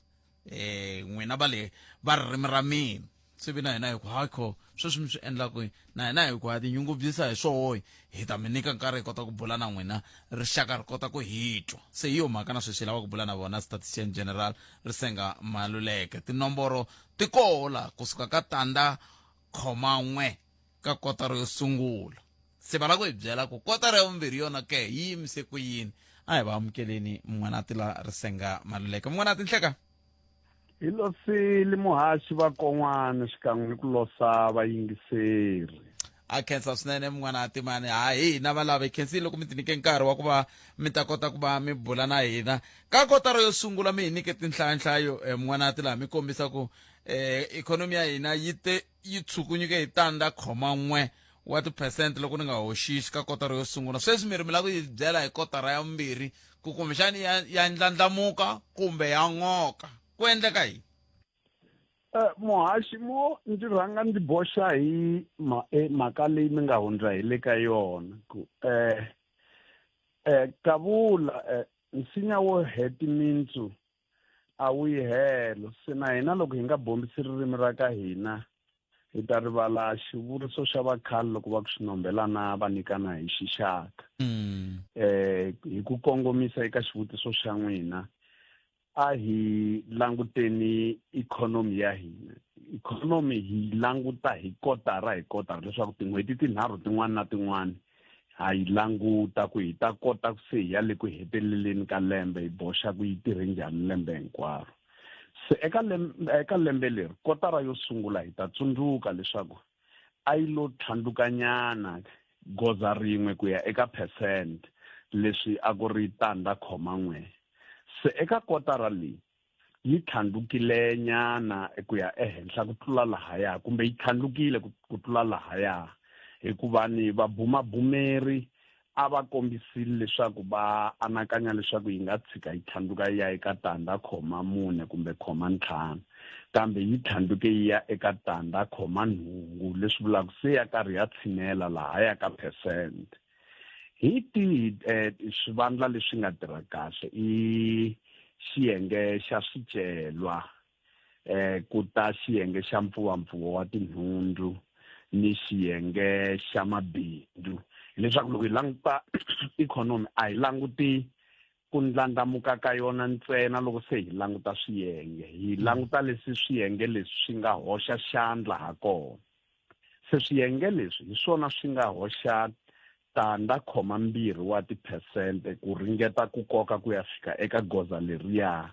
um n'wina va le va ririmi ra mina se vi na hina hi ku hayi kho sweswi mi swi endlaku na hina hi ku ha tinyungubyisa hi swoho hi ta mi nyika nkarhi hi kota ku bula na n'wina rixaka ri kota ku hi twa se hi yo mhaka na sweswi hi lava ku bula na vona statistician general Risenga Maluleke tinomboro ti koho la kusuka ka tandza khoma n'we ka kotara yo sungula se va lava ku hi byela ku kotara ya vumbirhi yona ke yi yimise ku yini a hi va amukeleni mun'wanati la Risenga Maluleke mun'wanati nhleka Hi losile muhaxi va kon'wana xikan'we ni ku losa vayingiseri. A khensa swinene mun'wanati mani ha hina va lava hi khensile loko mi tinyike nkarhi wa ku va mi ta kota ku va mi bula na hina ka kotara yo sungula mi hi nyike tinhlayanhlayo eh, mun'wanati laha mi kombisa ku eh, ikhonomi ya hina yi te yi tshukunyuke hi tandza khoma n'we wa tiphesente loko ni nga hoxisi ka kotara yo sungula sweswi mi ri mi lava ku yi byela hi kotara ya vumbirhi ku kumbexani ya, ya ndlandlamuka kumbe ya n'oka ku endleka yini Eh, muhaxi mo ndzi rhanga ndzi boxa hi ma, eh, mhaka leyi mi nga hundza hi le ka yona ku eh, eh, kavula eh, nsinya wo heti mintsu a wu yi helo se na hina loko hi nga bombisi ririmi ra ka hina hi ta rivala xivuriso xa vakhale loko va ku xinombelana va nyikana hi xixaka mm. eh hi ku kongomisa eka xivutiso xa n'wina a hi languteni ikhonomi ya hina ikhonomi hi languta hi kotara hi kotara leswaku tin'hweti tinharhu tin'wana na tin'wana ha yi languta ku hi ta kota ku se hi ya le ku heteleleni ka lembe hi boxa ku yi tirhe njhani lembe hinkwaro se eka lembe eka lembe leri kotara yo sungula hi ta tsundzuka leswaku a yi lo tlhandlukanyana goza rin'we ku ya eka percent leswi a ku ri tandza khoma n'we se eka kotara leyi yi tlhandlukile nyana ku ya ehenhla ku tlula lahaya kumbe yi tlhandlukile ku tlula lahaya hikuva ni vabumabumeri a va kombisile leswaku va anakanya leswaku yi nga tshika yi tlhandluka yi ya eka tandza khoma mune kumbe khoma ntlhanu kambe yi tlhandluke yi ya eka tandza khoma nhungu leswi vulaka se ya karhi ya tshinela lahaya ka percent hi tihi eh, swivandla leswi nga tirha kahle i xiyenge xa swicelwa eh ku ta xiyenge xa mpfuvampfuvo wa tinhundzu ni xiyenge xa mabindzu hileswaku loko hi languta ikhonomi a hi languti ku ndlandlamuka ka yona ntsena loko se hi languta swiyenge hi languta leswi swiyenge leswi swi nga hoxa xandla ha kona se swiyenge leswi hi swona swi nga hoxa tandza khoma mbirhi wa tiphesente ku ringeta ku koka ku ya fika eka goza leriya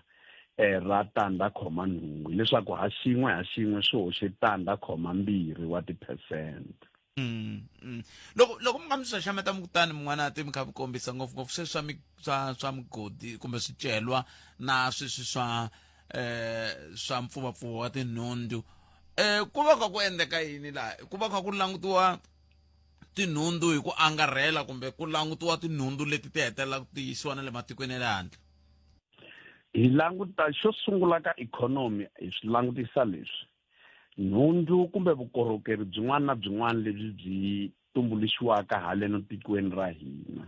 eh, ra tandza khoma nhungu hileswaku ha xin'we ha xin'we swi hoxe tandza khoma mbirhi wa tiphesente Mm, mm. loko loko mi nga mi xaxameta mukutani min'wana ti mi kha mi kombisa ngopfungopfu sweswi swa swa swa migodi kumbe swicelwa na sweswi swa eh swa mpfuvapfuva wa tinhundzu eh ku va kha ku endleka yini laha ku va kha ku langutiwa tinhundzu hi ku angarhela kumbe ku langutiwa tinhundzu leti ti hetelelaka ti yisiwa na le matikweni ya le handle hi languta xo sungula ka ikhonomi hi swi langutisa leswi nhundzu kumbe vukorhokeri byin'wana na byin'wana lebyi byi tumbuluxiwaka haleno tikweni ra hina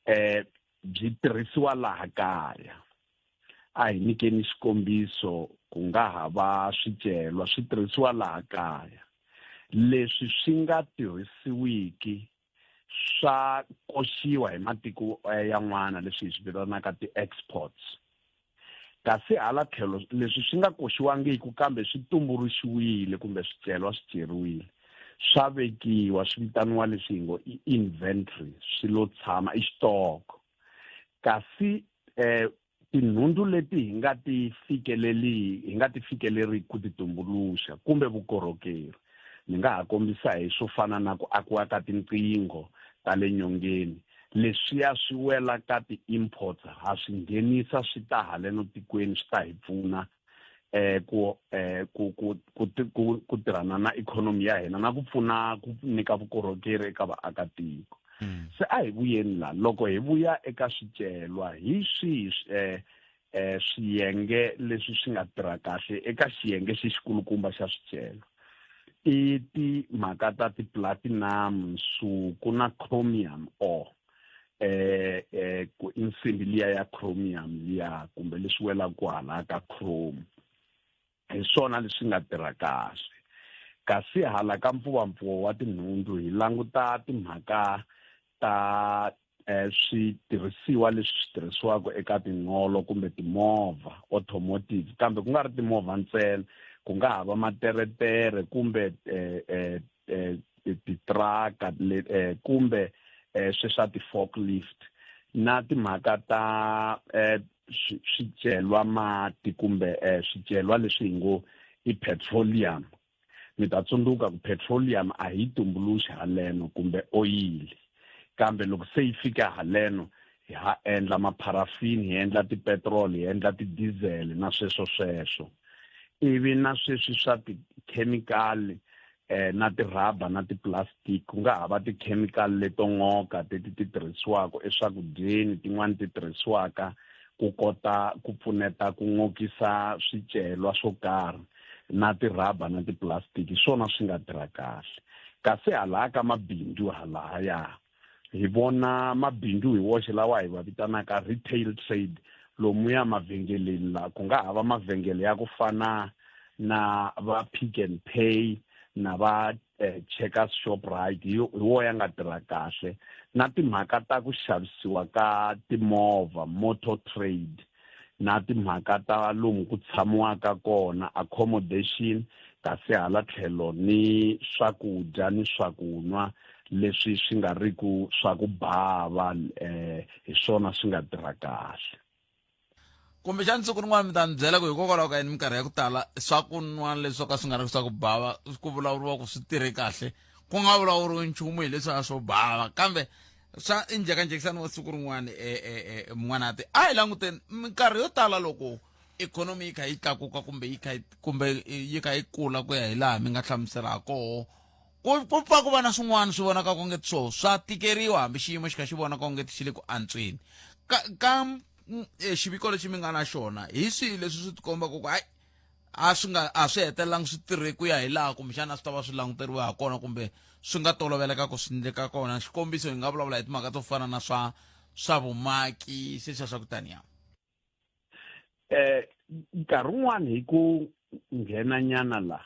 eh byi tirhisiwa laha kaya a hi nyikeni xikombiso ku nga ha va swicelwa swi tirhisiwa laha kaya leswi swi nga tirhisiwiki swa koxiwa hi matiko eh, yan'wana leswi hi swi vitanaka ti-exports kasi hala tlhelo leswi swi nga koxiwangiki kambe swi tumbuluxiwile kumbe swicelwa swi ceriwile swa vekiwa swi vitaniwa leswi hi ngo i inventory swi lo tshama i xitoko kasi eh tinhundzu leti hi nga ti fikeleli hi nga ti fikeleriki ku ti tumbuluxa kumbe vukorhokeri ni nga ha kombisa hi swo fana na ku akiwa ka tinqingho ta le nyongeni leswiya swi wela ka ti-imports ha swi nghenisa swi ta haleno tikweni swi ta hi pfuna eh ku eh ku ku ku ku ku tirhana na ikhonomi ya hina na ku pfuna ku nyika vukorhokeri eka vaakatiko mm. se a hi vuyeni la loko hi vuya eka swicelwa hi swihi eh eh swiyenge leswi swi nga tirha kahle eka xiyenge xi xikulukumba xa swicelwa i timhaka ta ti-platinum nsuku na chromium ore eh eh ku insimbi liya ya chromium liya kumbe leswi welaka ku hala ka chrome hi swona leswi nga tirha kahle kasi hala ka mpfuvampfuvo wa tinhundzu hi languta timhaka ta eh, switirhisiwa leswi swi tirhisiwaka eka tinqolo kumbe timovha automotive kambe ku nga ri timovha ntsena ku nga ha va materetere kumbe eh, eh, eh, titraka eh, kumbe eh, sweswa ti-forklift na timhaka ta eh, swicelwa mati kumbe eh, swicelwa leswi hi ngo i petroleum mi ta tsundzuka ku petroleum a hi tumbuluxi haleno kumbe oyili kambe loko se yi fika haleno hi ha endla mapharafini hi endla tipetroli hi endla tidizele na sweswo sweswo ivi na sweswi swa tikhemikali eh, na tirhaba na tiplastic ku nga ha va tikhemikali leto n'oka teti ti tirhisiwaka eswakudyeni tin'wani ti tirhisiwaka ku kota ku pfuneta ku n'okisa swicelwa swo karhi na tirhaba na tiplastic hi swona swi nga tirha kahle kasi halaya ka mabindzu halahaya hi vona mabindzu hi woxe lawa hi va vitanaka retail trade lomuya mavhengeleni la ku nga ha va mavhengele ya ku fana na va Pick n Pay na va eh, Checkers Shoprite hi wo ya nga tirha kahle na timhaka ta ku xavisiwa ka timovha motor trade na timhaka ta lomu ku tshamiwaka kona accommodation kasi hala tlhelo ni swakudya ni swakunwa leswi swi nga ri ku swa ku bava eh hi swona swi nga tirha kahle kumbexani siku rin'wana mi ta ni byela ku hikokwalaho ka yini minkarhi ya ku tala swa ku nwa leswo ka swi nga ri swa ku bava ku vulavuriwa ku swi tirhe kahle ku nga vulavuriwi nchumu hi leswi a swo bava kambe swa i njhekanjhekisano wa siku rin'wana e, e, e, n'wanati a hi languteni minkarhi yo tala loko ikhonomi yi kha yi tlakuka kumbe yi kha yi kumbe yi kha yi kula ku ya hi laha mi nga hlamusela ha koho ku ku pfa ku va na swin'wana swi vonaka onge swo swa tikeriwa hambi xiyimo xi kha xi vonaka onge xi le ku antswini ka ka eh, xiviko lexi mi nga na xona hi swihi leswi swi tikombaka ku hayi a swi nga a swi hetelelangi swi tirhe ku ya hi laha kumbexana a swi ta va swi languteriwe ha kona kumbe swi nga toloveleka ku swi endleka kona xikombiso hi nga vulavula hi timhaka to fana na swa swa vumaki sweswiya swa ku taniya eh nkarhi wun'wani hi ku nghena nyana la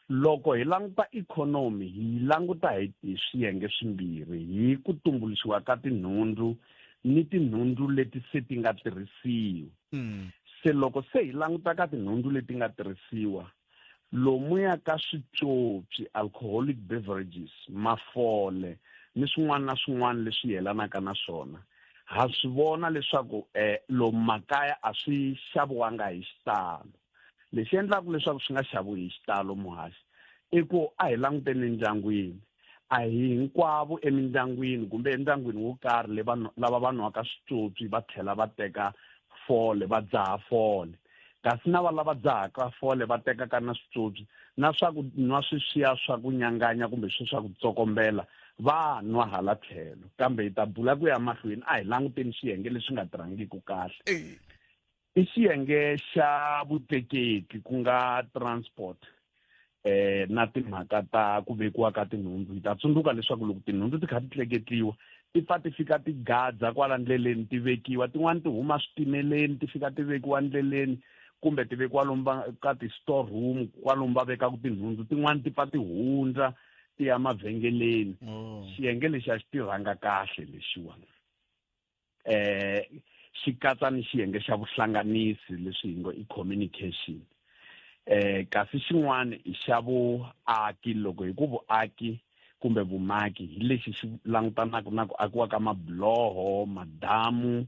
loko hi languta ikhonomi hi languta hi hi swiyenge swimbirhi hi ku tumbuluxiwa ka tinhundzu ni tinhundzu leti se ti nga tirhisiwa mm. se loko se hi languta ka tinhundzu leti nga tirhisiwa lomuya ka switswotswi alcoholic beverages mafole ni swin'wana na swin'wana leswi yelanaka na swona ha swi vona leswaku eh lomu makaya a swi xaviwanga hi xitalo lexi endlaka leswaku swi nga xaviwi hi xitalo muhaxi i ku a hi languteni endyangwini a hi hinkwavo emindyangwini kumbe endyangwini wo karhi le lava va nwaka switswotswi va tlhela va teka fole va dzaha fole kasi na va lava dzahaka fole va tekaka na switswotswi na swa ku nwa sweswiya swa ku nyanganya kumbe swe swa ku tsokombela va nwa hala tlhelo kambe hi ta bula ku ya mahlweni a hi languteni swiyenge leswi nga tirhangiki kahle i xiyenge xa vutleketli ku nga transport eh na timhaka ta ku vekiwa ka tinhundzu hi ta tsundzuka leswaku loko tinhundzu ti kha ti tleketliwa ti pfa ti fika ti gadza kwala ndleleni ti vekiwa tin'wani ti huma switimeleni ti fika ti vekiwa ndleleni kumbe ti vekiwa lomu va ka ti-store room kwalomu va vekaka tinhundzu tin'wani ti pfa ti hundza ti ya mavhengeleni oh. xiyenge lexi a xi tirhanga kahle lexiwani eh xi katsa ni xiyenge xa vuhlanganisi leswi hi ngo i communication eh kasi xin'wana i xa vuaki loko hi ku vuaki kumbe vumaki hi lexi xi langutanaka na ku akiwa ka mabiloho madamu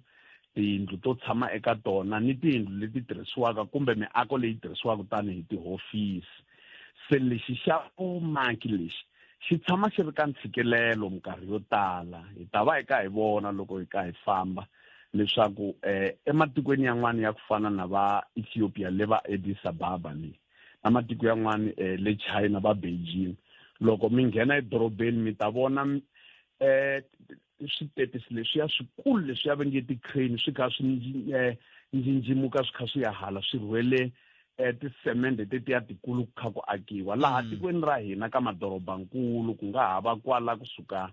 tiyindlu to tshama eka tona ni tiyindlu leti tirhisiwaka kumbe miako leyi tirhisiwaka tanihi tihofisi se lexi xa vumaki lexi xi tshama xi ri ka ntshikelelo minkarhi yo tala hi ta va hi ka hi vona loko hi ka hi famba leswaku eh ematikweni yan'wana ya ku fana na va Ethiopia le va Addis Ababa le na matiko yan'wana eh, le China va Beijing loko mi nghena edorobeni mi ta vona eh switepisi leswiya swikulu leswiya va nge ti-crane swi kha swi eh, njinjimuka swi kha swi ya hala swi rhwele eh, tisemende tetiya tikulu ku kha ku akiwa laha mm. tikweni ra hina ka madorobankulu ku nga ha va kwala kusuka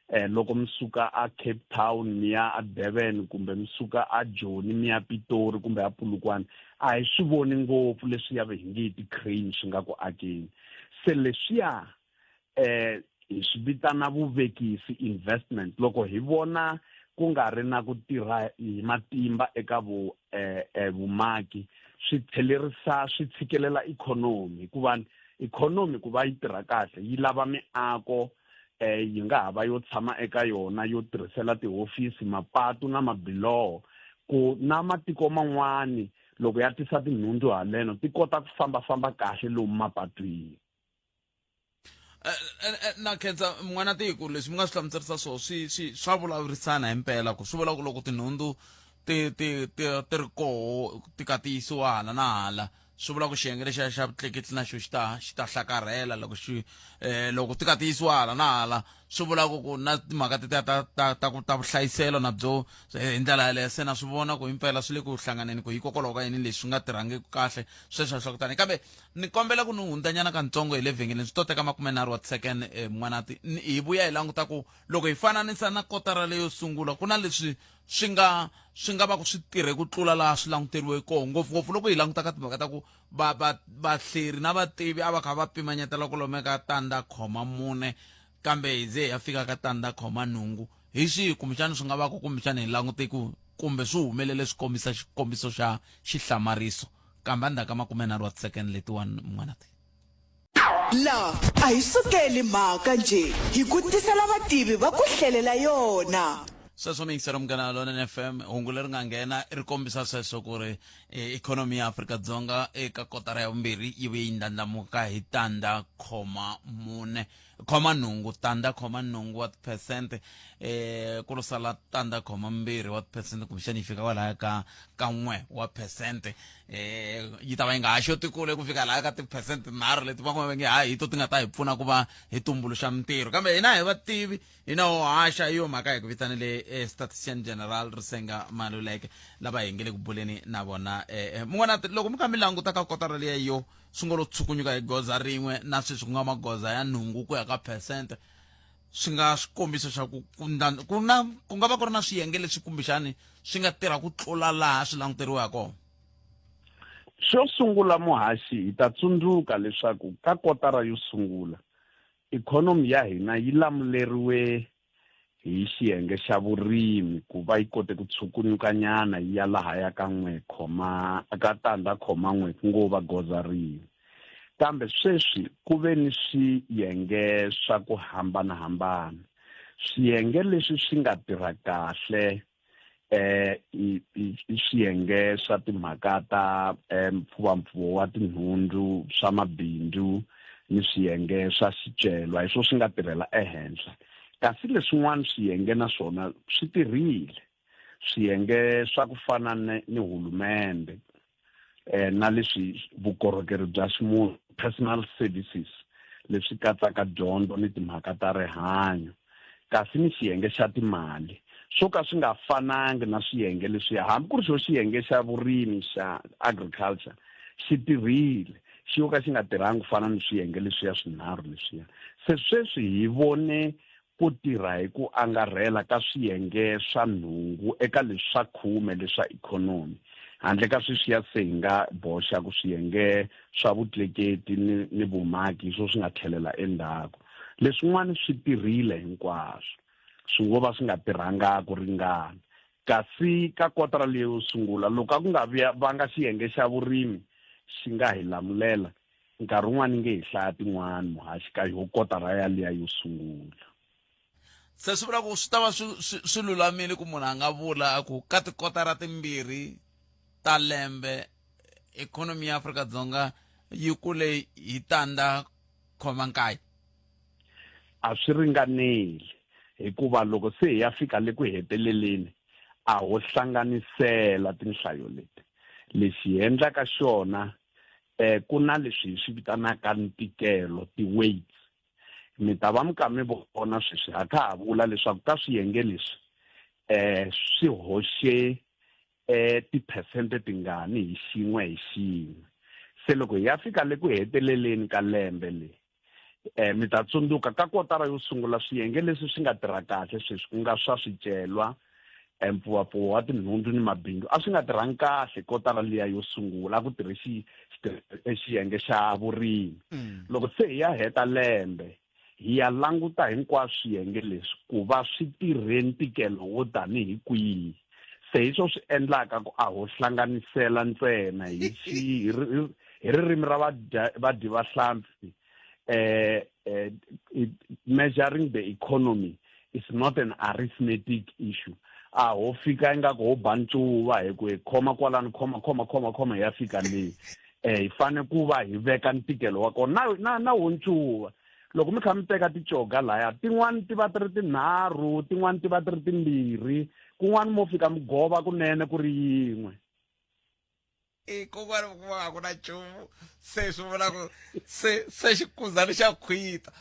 eh, loko mi suka a Cape Town mi ya a Durban kumbe mi suka a Joni mi ya Pitori kumbe a Polokwane a hi swi voni ngopfu leswi ya hi nge ti-crane swi nga ku akeni se leswiya eh hi swi vitana vuvekisi investment loko hi vona ku nga ri na ku tirha hi matimba eka vu eh, eh, vumaki swi tlhelerisa swi tshikelela ikhonomi hikuva ikhonomi ku va yi tirha kahle yi lava miako eh yi nga ha va yo tshama eka yona yo tirhisela tihofisi mapatu na mabiloho ku na matiko man'wani loko ya tisa tinhundzu haleno ti kota ku fambafamba kahle lomu mapatwini Eh, eh, eh, na khensa n'wana tiko leswi mi nga swi hlamuserisa swona swi swi swa vulavurisana himpela ku swi vula ku loko tinhundzu ti ti ti ti ri koho ti ka ti yisiwa hala na hala swi vula ku xiyenge lexiya xa vutleketli na xo xi ta xi ta hlakarhela loko xi eh, loko ti ka ti yisiwa hala na hala swi vula ku ku na timhaka tetiya ta ta ta ku ta vuhlayiselo na byo hi ndlela yaleyo se na swi vona ku himpela swi le ku hlanganeni ku hikokwalaho ka yini leswi nga tirhangiki kahle sweswo swa ku tani kambe ni kombela ku ni hundzanyana kantsongo hi le vhengeleni swi to teka makumenharhu wa ti-second eh, n'wanati hi vuya hi languta ku loko hi fananisa na kotara leyo sungula ku na leswi swi nga swi nga va ku swi tirhe ku tlula laha swi languteriwe kona ngopfungopfu loko hi languta ka timhaka ta ku va va vahleri na vativi a va kha va pimanyetela ku lomeka tandza khoma mune kambe hi ze hi ya fika ka tandza khoma nhungu hi swihi kumbexana swi nga va ku kumbexana hi langute ku kumbe swi humelele swi kombisa xikombiso xa xihlamariso kambe endzhaku ka makumenharhu wa tisekende letiwani n'wana ti La a hi sukeli mhaka njhe hi ku tisela vativi va ku hlelela yona. Sweswo mi yingisela Munghana Lonene FM, hungu leri nga nghena ri kombisa sweswo ku ri eh, ikhonomi ya Afrika-Dzonga eka kotara ya vumbirhi yi vuye yi ndlandlamuka hi tandza khoma mune khoma nhungu tandza khoma nhungu wa tiphesente eh ku lo sala tandza khoma mbirhi wa tiphesente kumbexana yi fika kwalaya ka ka n'we wa phesente eh yi ta va yi nga ha xoti kule ku fika laha ka tiphesente nharhu leti van'wana va nge hayi hi to ti nga ta hi pfuna ku va hi tumbuluxa mintirho kambe hina hi vativi hina ho haxa hi yo mhaka hi ku vitanile eh, statistician general Risenga Maluleke lava hi nge le ku buleni na vona eh, eh, mun'wana loko mi kha mi languta ka kotara liya yo swi ngo lo tshukunyuka hi goza rin'we na sweswi ku nga magoza ya nhungu ku ya ka phesente swi nga swikombiso xa ku ku na ku na ku nga va ku ri na swiyenge leswi kumbexani swi nga tirha ku tlula laha swi languteriwaka kona. Xo sungula muhaxi hi ta tsundzuka leswaku ka kotara yo sungula ikhonomi ya hina yi lamuleriwe hi xiyenge xa vurimi ku va yi kote ku tshukunyukanyana yi ya lahaya ka n'we khoma ka tandza khoma n'we ku ngo va goza rin'we kambe sweswi ku ve ni swiyenge swa ku hambanahambana swiyenge leswi swi nga tirha kahle eh i swiyenge swa timhaka ta eh, mpfuvampfuvo wa tinhundzu swa mabindzu ni swiyenge swa xicelwa hi swo swi nga tirhela ehenhla kasi leswin'wana swiyenge na swona swi tirhile swiyenge swa ku fana ni hulumende eh, na leswi vukorhokeri bya ximunhu personal services leswi katsaka dyondzo ni timhaka ta rihanyo kasi ni xiyenge xa timali swo ka swi nga fanangi na swiyenge leswiya hambi ku ri xo xiyenge xa vurimi xa agriculture xi tirhile xi yo ka xi nga tirhangi ku fana ni swiyenge leswiya swinharhu leswiya se sweswi hi vone ku tirha hi ku angarhela ka swiyenge swa nhungu eka leswi swa khume leswa ikhonomi, handle ka sweswiya se hi nga boxa ku swiyenge swa vutleketi ni, ni vumaki hi swo swi nga tlhelela endzhaku. Leswin'wana swi tirhile hinkwaswo, swi ngo va swi nga tirhanga ku ringana. Kasi ka kotara leyo sungula, loko a ku nga vanga xiyenge xa vurimi xi nga hi lamulela, nkarhi wun'wana nge hi hlaya tin'wana muhaxi ka yo kotara yaliya yo sungula. Se swi vula ku swi ta va swi swi swi lulamile ku munhu a nga vula a ku ka tikotara timbirhi ta lembe ikhonomi ya Afrika-Dzonga yi kule hi tandza khoma nkaye. A swi ringaneli hikuva loko se hi ya fika le ku heteleleni a ho hlanganisela tinhlayo leti. Lexi hi endlaka xona eh ku na leswi hi swi vitanaka ntikelo ti-weights mi ta va mi ka mi vona sweswi ha kha ha vula leswaku ka swiyenge leswi eh swi hoxe eh tiphesente tingani hi xin'we hi xin'we se loko hi ya fika le ku heteleleni ka lembe le eh mi ta tsundzuka ka kotara yo sungula swiyenge leswi swi nga tirha kahle sweswi ku nga swa swicelwa eh, mpfuwapfuwo wa tinhundzu ni mabindzu a swi nga tirhangi kahle kotara liya yo sungula a ku tirhe eh, xiyenge xa vurimi mm. loko se hi ya heta lembe hi ya languta hinkwaswo swiyenge leswi ku va swi tirhe ntikelo wo tanihi kwihi se hi swo swi endlaka ku a ho hlanganisela ntsena hi hi ririmi ra vadyi va hlampfi eh, eh, measuring the economy is not an arithmetic issue a ho fika ingaku ho ba ncuva hi ku hi khoma kwalano khoma khoma khoma khoma hi ya fika le eh hi fane ku va hi veka ntikelo wa kona na na na wo ncuva loko mi kha mi teka ticoga laya tin'wani ti va ti ri tinharhu tin'wani ti va ti ri timbirhi kun'wani mo fika mi gova kunene ku ri yin'we i kun'wana ku va ku na nchumu se swi vula ku se se xikuzani xa khwita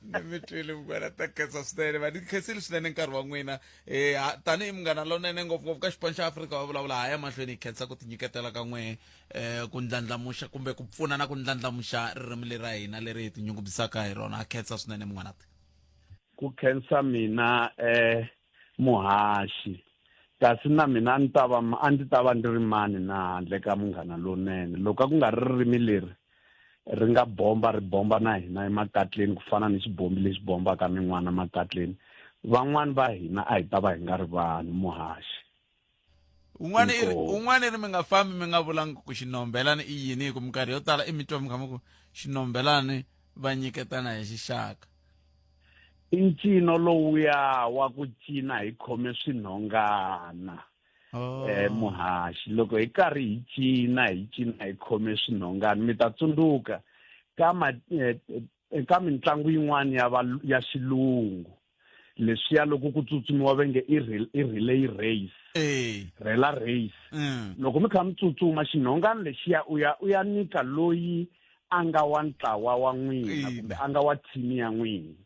ni mi twile munghana ta khensa swinene va ni khensile swinene nkarhi wa n'wina um tanihi munghana lonene ngopfungopfu ka xipano xa afrika va vulavula haya mahlweni hi khensa ku tinyiketela ka n'wehe um ku ndlandlamuxa kumbe ku pfuna na ku ndlandlamuxa ririmi leri ra hina leri hi tinyungubyisaka hi rona ha khensa swinene munghana ku khensa mina um muhaxi kasi na mina a ni ta va a ndzi ta va ndzi ri mani na handle ka munghana lonene loko a ku nga ri ririmi leri ri nga bomba ri bomba na hina emakatleni ku fana ni xibombi lexi bombaka min'wana makatleni van'wani va hina a hi ta va hi nga ri vanhu muhaxi un'wana i ri un'wana i ri mi nga fambi mi nga vulangi ku xinombelani i yini hi ku minkarhi yo tala i mi twa mi kha mi ku xinombelani va nyiketana hi xixaka. I ncino lowuya wa ku cina hi khome swinhongana. Oh. Eh muhaxi loko hi karhi hi cina hi cina hi khome swinhongana mi ta tsundzuka ka ma eh, eh, ka mitlangu yin'wana ya va ya xilungu leswiya loko ku tsutsumiwa va nge i i relay race eh. rela race mm. loko mi kha mi tsutsuma xinhongana lexiya u ya u ya nyika loyi a nga wa ntlawa wa n'wina kumbe a nga wa thimi ya n'wina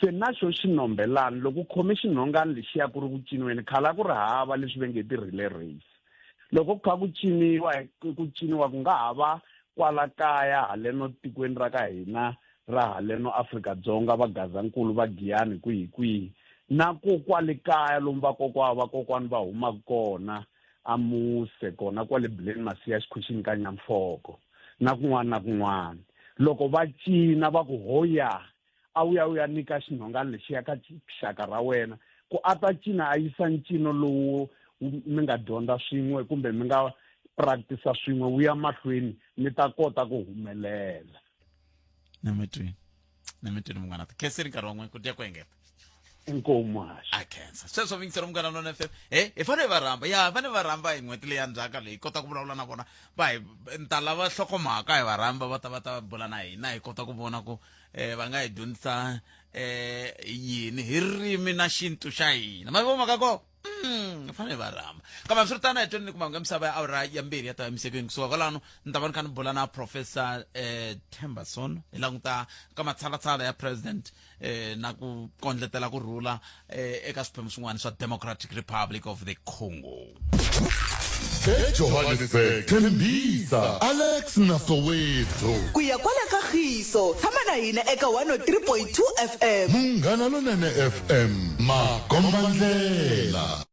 se na xo xinombelani loko u khome xinhongani lexiya ku ri ku ciniweni khale a ku ri hava leswi va nge ti-relay race loko ku kha ku ciniwa ku ciniwa ku nga ha va kwala kaya haleno tikweni ra ka hina ra haleno Afrika-Dzonga va Gazankulu va Giyani kwihi kwihi na ku kwale kaya lomu vakokwa vakokwani va humaka kona a Muse kona kwale Buleni Masiya xikhuxini ka Nyamfoko na kun'wana na kun'wana loko va cina va ku hoya a wu ya u ya nyika xinhongana lexiya ka xaka ra wena ku a ta cina a yisa ncino lowu mi nga dyondza swin'we kumbe mi nga practice swin'we wu ya mahlweni mi ta kota ku humelela na mi twini na mi twini munghana khenseni nkarhi wan'we ku dya ku engeta inkomu haxi a khensa sweswo vingiselo munghana lona fm he hi fanele va rhamba ya hi fanele va rhamba hi n'hweti leyi ndzhaka leyi kota ku vulavula na vona va hi ni ta lava nhlokomhaka hi va rhamba va ta va ta bula na hina hi kota ku vona ku um va nga hi dyondzisa um yini hi ririmi na xintu xa hina ma vo mhaka ko Mm, fanele va rhamba kambe hambiswiritano hi tweni ku mhaka misava ya awara ya mbirhi ya ta emisekweni kusuka kwalano ni ta va ni kha ni bula na professor eh, temberson hi languta ka matshalatshala ya president eh, na ku kondletela ku rhula eh, eka swiphemu swin'wana swa democratic republic of the congo ejohannesburg tembisa alex na soweto ku ya kwala ka khiso tshama na hina eka 103.2 fm munghana lonene fm makombandlela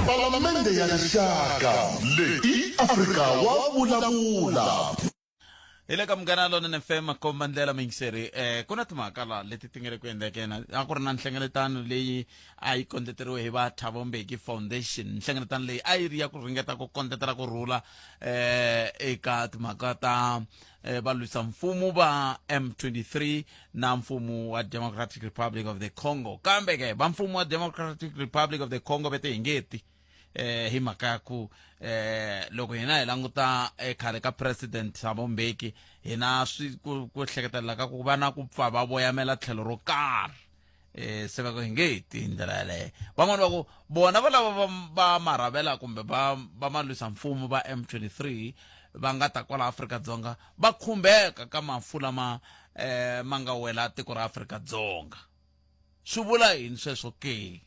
palamende ya rixaka leyi i afrika wa vulavula hi le ka munghana lonene fm makomba ndlela muyingiseri eh ku na timhaka la leti ti nga le ku endlekeni a ku ri na nhlengeletano leyi a yi kondleteriwe hi va Thabo Mbeki Foundation nhlengeletano leyi a yi ri ya ku ringeta ku kondletela ku rhula eh eka timhaka ta eh, va lwisa mfumo va M23 na mfumo wa Democratic Republic of the Congo kambe ke va mfumo wa Democratic Republic of the Congo ve te hi nge ti eh hi mhaka ya ku eh loko hina hi languta eh, khale ka president Thabo Mbeki hina swi ku ku hleketelela ka ku va na ku pfa va voyamela tlhelo ro karhi eh se va ku hi nge ti hi ndlela yaleyo van'wani va ku vona va lava va va marhavela kumbe va va malwisa mfumo va M23 va nga ta kwala Afrika-Dzonga va khumbeka ka mafu lama eh ma nga wela tiko ra Afrika-Dzonga swi vula yini sweswo ke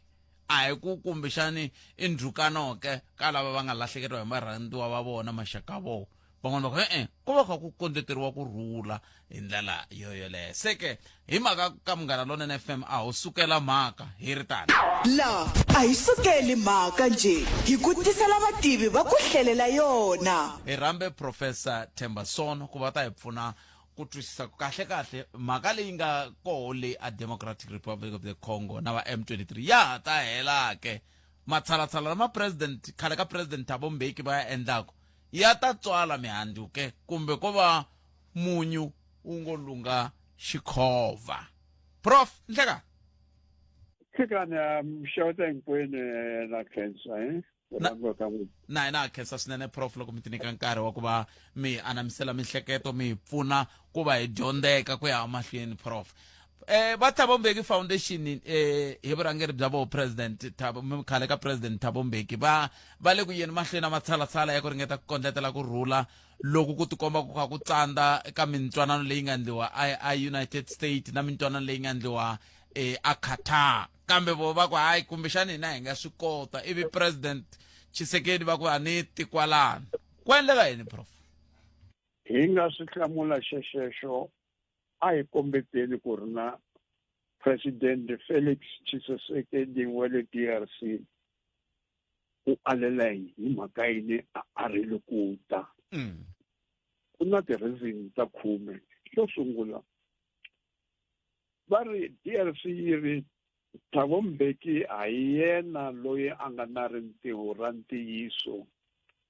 a hi ku kumbexani i ndzhukano ke ka lava va nga lahlekeriwa hi varhandziwa va vona maxaka vona van'wana va ku e-e ku va kha ku kondleteriwa ku rhula hi ndlela yo yoleyo se ke hi mhaka ka munghana lonene fm a ho sukela mhaka hi ri tani La a hi sukeli mhaka njhe hi ku tisela vativi va ku hlelela yona. Hi rhambe Professor Themba Sono ku va ta hi pfuna ku twisisa ku kahle-kahle mhaka leyi nga koho le a Democratic Republic of the Congo na va M23 ya ha ta hela ke matshalatshala lama president khale ka president Thabo Mbeki va ya endlaku ya ta tswala mihandzu ke kumbe ko va munyu wu ngo lunga xikhovha prof nhlekani Nhlekani mxeweta hinkwenu eh, na khensa eh na hina ha khensa swinene prof loko mi tinyika nkarhi wa ku va mi anamisela mihleketo mi hi pfuna ku va hi dyondzeka ku ya emahlweni prof eh va Thabo Mbeki Foundation eh hi vurhangeri bya vo president Thabo khale ka president Thabo Mbeki va va le ku yeni mahlweni na matshalatshala ya ku ringeta ku kondletela ku rhula loku ku tikomba ku kha ku tsandza ka mintwanano leyi nga endliwa a United States na mintwanano leyi nga endliwa eh a Qatar kambe vo va ku hayi kumbexani hina hi nga swi kota ivi president Tshisekedi va ku a ni ti kwalano ku endleka yini prof hi nga swi hlamula xexexo a hi kombeteli ku ri na president Felix Tshisekedi wa le DRC u alela hi mhaka yini a arile ku ta mm. ku na ti-reason ta khume xo sungula va ri DRC yi ri Thabo Mbeki a hi yena loyi a nga na rintiho ra ntiyiso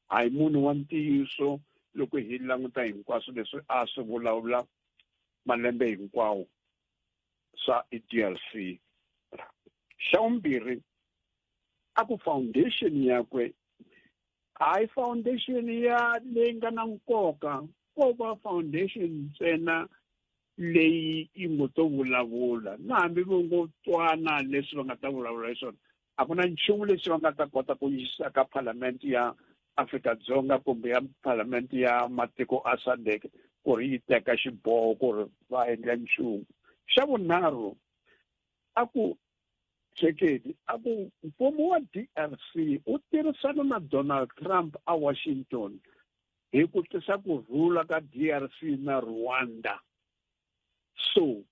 a hi munhu wa ntiyiso loko hi languta hinkwaswo leswi a swi vulavula malembe hinkwawo swa DRC. Xa vumbirhi a ku foundation yakwe hayi foundation ya leyi nga na nkoka ko va foundation ntsena leyi yi ngo to vulavula na hambi vo ngo twana leswi va nga ta vulavula hi swona a ku na nchumu lexi va nga ta kota ku yisa ka palamende ya Afrika-Dzonga kumbe ya palamende ya matiko a SADC ku ri yi teka xiboho ku ri va endla nchumu. Xa vunharhu a ku Tshisekedi a ku mfumo wa DRC wu tirhisana na Donald Trump a Washington hi ku tisa ku rhula ka DRC na Rwanda. So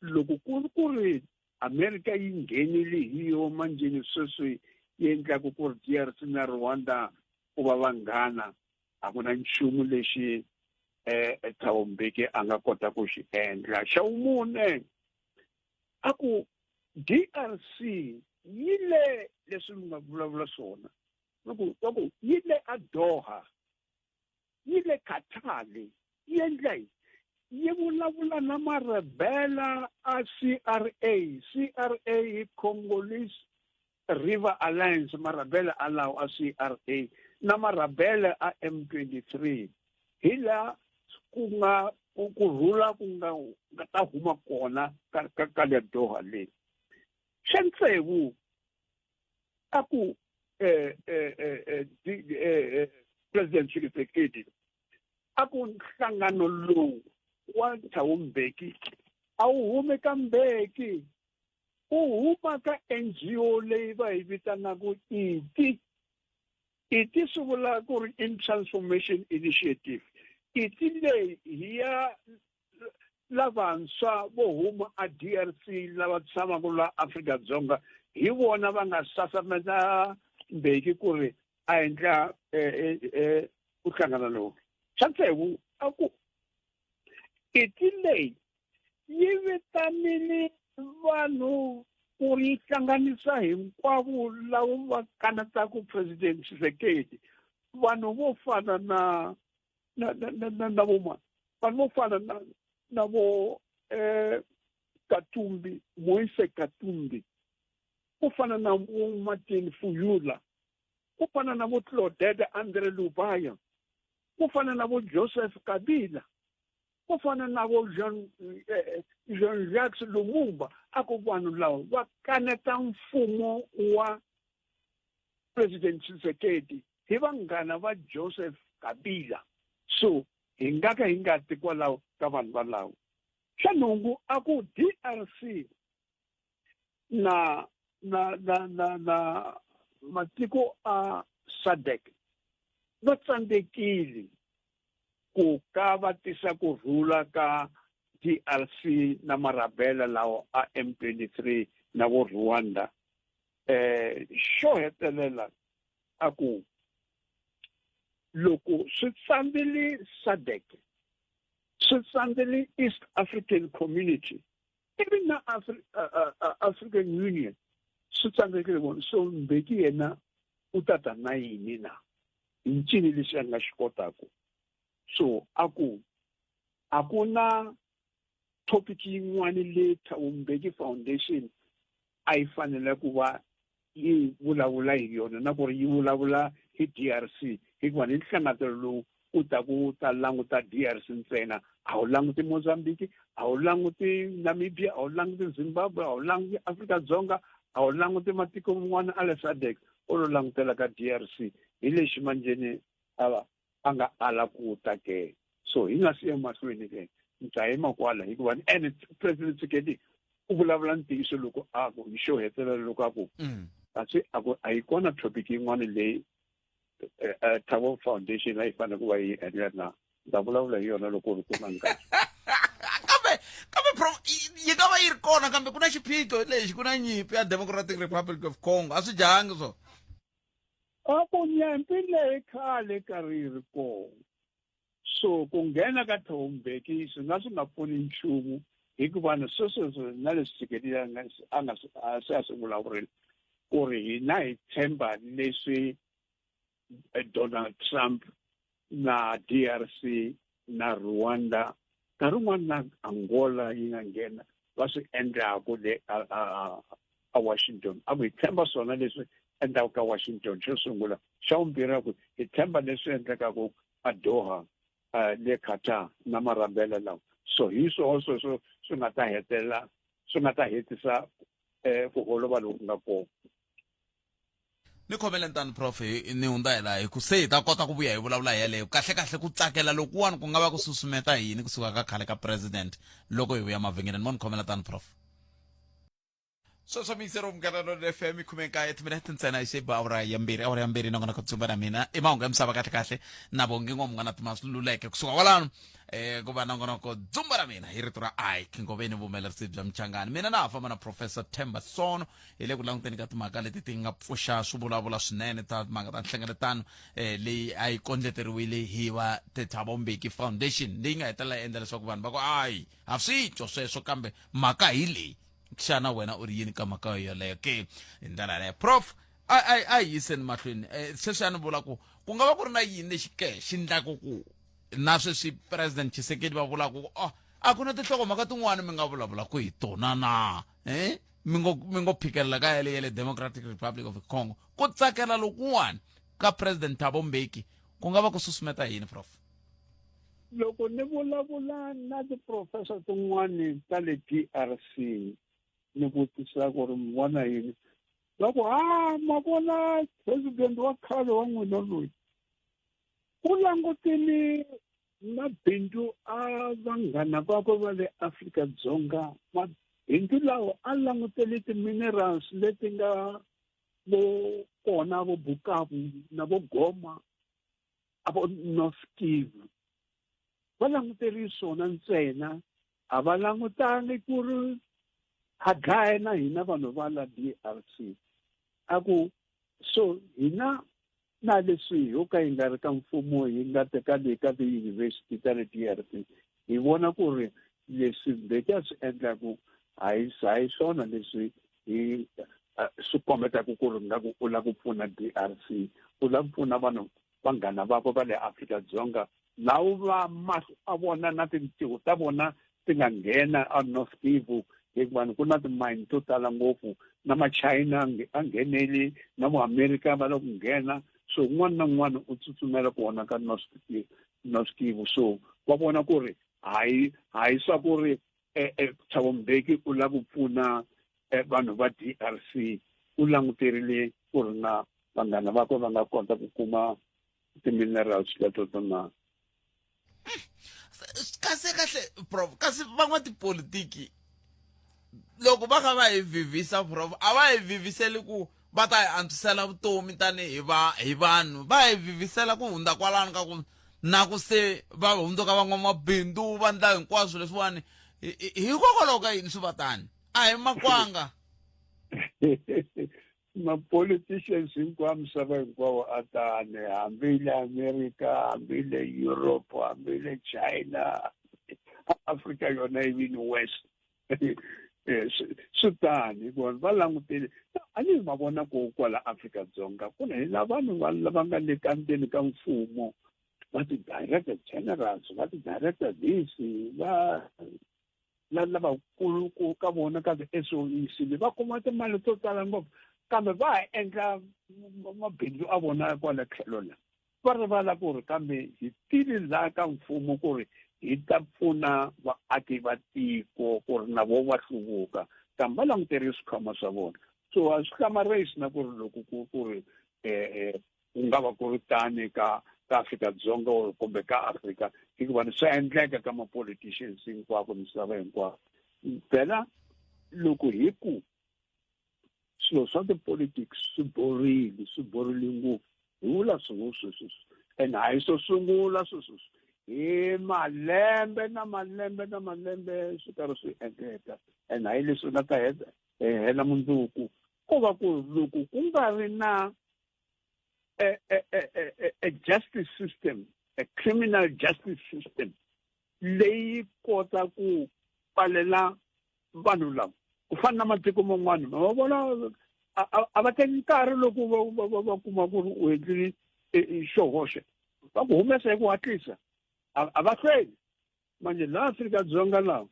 loko ku ri ku ri America yi nghenile hi yo manjheni sweswi yi endlaka ku ri DRC na Rwanda ku va vanghana a ku na nchumu lexi eh Thabo Mbeki a nga kota ku xi endla. Xa vumune a ku DRC yi le leswi mi nga vulavula swona va ku va ku yi le a Doha yi le Qatar leyi yi endla yini yi vulavula na marebela a CRA CRA i Congolese River Alliance marabele alawo a CRA na marabele a M23 hi laha ku nga ku rhula ku nga nga ta huma kona ka ka ka le Doha leyi xa tsevu a ku eh eh eh, eh, eh President Tshisekedi a ku nhlangano lowu wa Thabo Mbeki a wu humi ka Mbeki u huma ka NGO leyi va yi vitanaka ITI ITI swi vula ku ri in transformation initiative ITI leyi hi ya lavantshwa vo huma a DRC lava tshamaka la Afrika-Dzonga hi vona va nga sasameta Mbeki ku ri a endla eh, eh, eh, ku hlangana lowu xa tsevu a ku ITI leyi yi vitanile vanhu ku yi hlanganisa hinkwavo lava va kanetaka president Tshisekedi vanhu vo fana na na na na na, na vo vanhu vo fana na na vo eh Katumbi Moise Katumbi ku fana na vo Martin Fuyula ku fana na vo Claudette Andre Lubaya ku fana na vo Joseph Kabila ku fana na vo Jean eh, Jean Jacques Lumumba a ku vanhu lava va kaneta mfumo wa President Tshisekedi hi vanghana va Joseph Kabila so hi nga ka hi nga ti kwalaho ka vanhu valavo xa nhungu a ku DRC na na na na na matiko a SADC va tsandzekile ku ka va tisa ku rhula ka DRC na marabela lawa a M23 na vo Rwanda eh xo hetelela a ku loko swi tsandzile SADC swi tsandzile East African Community ivi na Afri uh, uh, African Union swi tsandzekile vona so Mbeki yena u ta ta na yini na hi ncini lexi a nga xi kotaka so a ku a ku na topic yin'wana leyi Thabo Mbeki Foundation a yi fanele ku va yi vulavula hi yona na ku ri yi vulavula hi DRC hikuva ni nhlanganelo lowu u ta ku ta languta DRC ntsena a wu languti Mozambique a wu languti Namibia a wu languti Zimbabwe a wu languti Afrika-Dzonga a wu languti matiko man'wana a le SADC u lo langutela ka DRC hi lexi manjheni a va a nga ala ku ta ke so hi nga si ya mahlweni ke ni ta yima kwala hikuva ene president Tshisekedi u vulavula ntiyiso loko a ku hi xo hetelela loko a ku mm. kasi a ku a yi kona topic yin'wana leyi eh, eh, Thabo Foundation a yi fanele ku va yi endla na ta vulavula hi yona loko ri ku na nkarhi kambe kambe yi nga va yi ri kona kambe ku na xiphiqo lexi ku na nyimpi ya Democratic Republic of Congo a swi jahangi swona A ku nyimpi leyi khale karhi yi ri kona so ku nghena ka Thabo Mbeki swi nga swi nga pfuni nchumu hikuva na sweswo na leswi Tshisekedi a nga a nga se a swi vulavurile ku ri hina hi tshemba leswi eh, Donald Trump na DRC na Rwanda nkarhi wun'wana na Angola yi nga nghena va swi endlaku le a Washington. A ku hi tshemba swona leswi endlaka ka Washington xo sungula, xa vumbirhi a ku hi tshemba leswi endlekaku a Doha le Qatar na marambela lawa. So hi swoho sweswo swi nga ta hetelela swi nga ta hetisa ku holova loku nga kona. Ni khomele ntani prof ni hundza hi laha hi ku se hi ta kota ku vuya hi vulavula hi yaleyo. Kahle kahle ku tsakela lokuwani ku nga va ku susumeta yini kusuka ka khale ka president loko hi vuya mavhengeleni? Mo ni khomela tani prof. Sweswo miyisero Munghana Lonene FM i 19 timinete ntsena hi xeba awara ya mbirhi, awara ya mbirhi nongonoko dzumba na mina i mahungu ya misava kahle kahle na Bongi N'wamunghana Timasululeke kusuka kwalano ku va nongonoko dzumba na mina hi rito ra Ike Ngoveni vuhumelerisi bya Mchangani. Mina na ha famba na Professor Themba Sono hi le ku languteni ka timhaka leti ti nga pfuxa swivulavula swinene ta timhaka ta nhlengeletano leyi a yi kondleteriwile hi va The Thabo Mbeki Foundation leyi nga hetelela yi endla leswaku vanhu va ku ayi ha swi twa sweswo kambe mhaka hi leyi. Xana wena u ri yini ka mhaka yoleyo ke? Hi ndlela yaleyo prof a a a hi yiseni mahlweni. Sweswi a ni vula ku ku nga va ku ri na yini lexi ke xi ndlaku ku na sweswi President Tshisekedi va vulaka ku oh, a ku na tinhlokomhaka tin'wani mi nga vulavulaka hi tona na mi ngo mi ngo phikelela ka yale yale Democratic Republic of the Congo. Ku tsakela lokuwani ka President Thabo Mbeki ku nga va ku susumeta yini prof? Loko ni vulavula na ti-professor tin'wani ta le DRC ni vutisa ku ri mi vona yini, va ku ha ma vona president wa khale wa n'wina loyi u langutile mabindzu a vanghana vakwe va le Afrika-Dzonga, mabindzu lawa a langutele ti-minerals leti nga vo kona vo Bukavu na vo Goma a vo North Kivu. Va langutele swona ntsena, a va langutangi ku ri ha dlaya na hina vanhu va la DRC. A ku so hina na leswi ho ka yi nga ri ka mfumo hi nga teka le ka ti-university ta le DRC, hi vona ku ri leswi Mbeki a swi endlaku a hi swona leswi hi swi kombetaka ku ri nga ku u lava ku pfuna DRC, u lava ku pfuna vanhu vanghana vakwe va le Afrika-Dzonga lawo va mahlo a vona na tintiho ta vona ti nga nghena a North Kivu, hikuva ku na timayini to tala ngopfu na Machina a ngheneli na vo America va lava ku nghena, so un'wana na un'wana u tsutsumela kona ka North Kivu. So va vona ku ri hayi swa ku ri Thabo Mbeki u lava ku pfuna vanhu va DRC, u languterile ku ri na vanghana vakwe va nga kota ku kuma ti-minerals leto to na. Kasi kahle prof, kasi van'watipolitiki loko va kha va hi vhivhisa prof, a va hi vhivhiseli ku va ta hi antswisela vutomi tanihi va hi vanhu, va hi vhivhisela ku hundza kwalano ka ku na ku se va hundzuka van'wamabindzu va ndla hinkwaswo leswiwani. Hikokwalaho ka yini swi va tani? A hi makwanga. Ma-politicians hinkwawo misava hinkwawo a tani, hambi le America, hambi le Europe, hambi le China, Africa yona yi West. Swi tani hikuva va langutile a ni ma vona ku kwala Afrika-Dzonga ku na hi la vanhu va lava nga le ka ndzeni ka mfumo va ti-director generals, va ti-director this, va la lavakulu ku ka vona ka ti-S_O_E_C va kuma timali to tala ngopfu, kambe va ha endla mabindzu a vona kwala tlhelo la va rivala ku ri kambe hi tile laha ka mfumo ku ri hi ta pfuna vaaki va tiko ku ri na vo va hluvuka, kambe va languterile swikhwama swa vona. So a swi hlamarisi na ku ri loko ku ri ku nga va ku ri tani ka Afrika-Dzonga or kumbe ka Afrika, hikuva ni swa endleka ka ma-politicians hinkwako misava hinkwayo. Phela loko hi ku swilo swa ti-politics swi borile, swi borile ngopfu, hi vula swona sweswi, and a hi swo sungula sweswi, hi malembe na malembe na malembe swi karhi swi endleka, and hayi leswi nga ta hela mundzuku. Ko va ku loko ku nga ri na a justice system, a criminal justice system leyi kota ku pfalela vanhu lava ku fana na matiko man'wana, va vona a va teki nkarhi loko va kuma ku ri u endlile xo hoxa, va ku humesa hi ku hatlisa, a va hlweli. Manje laha Afrika-Dzonga laha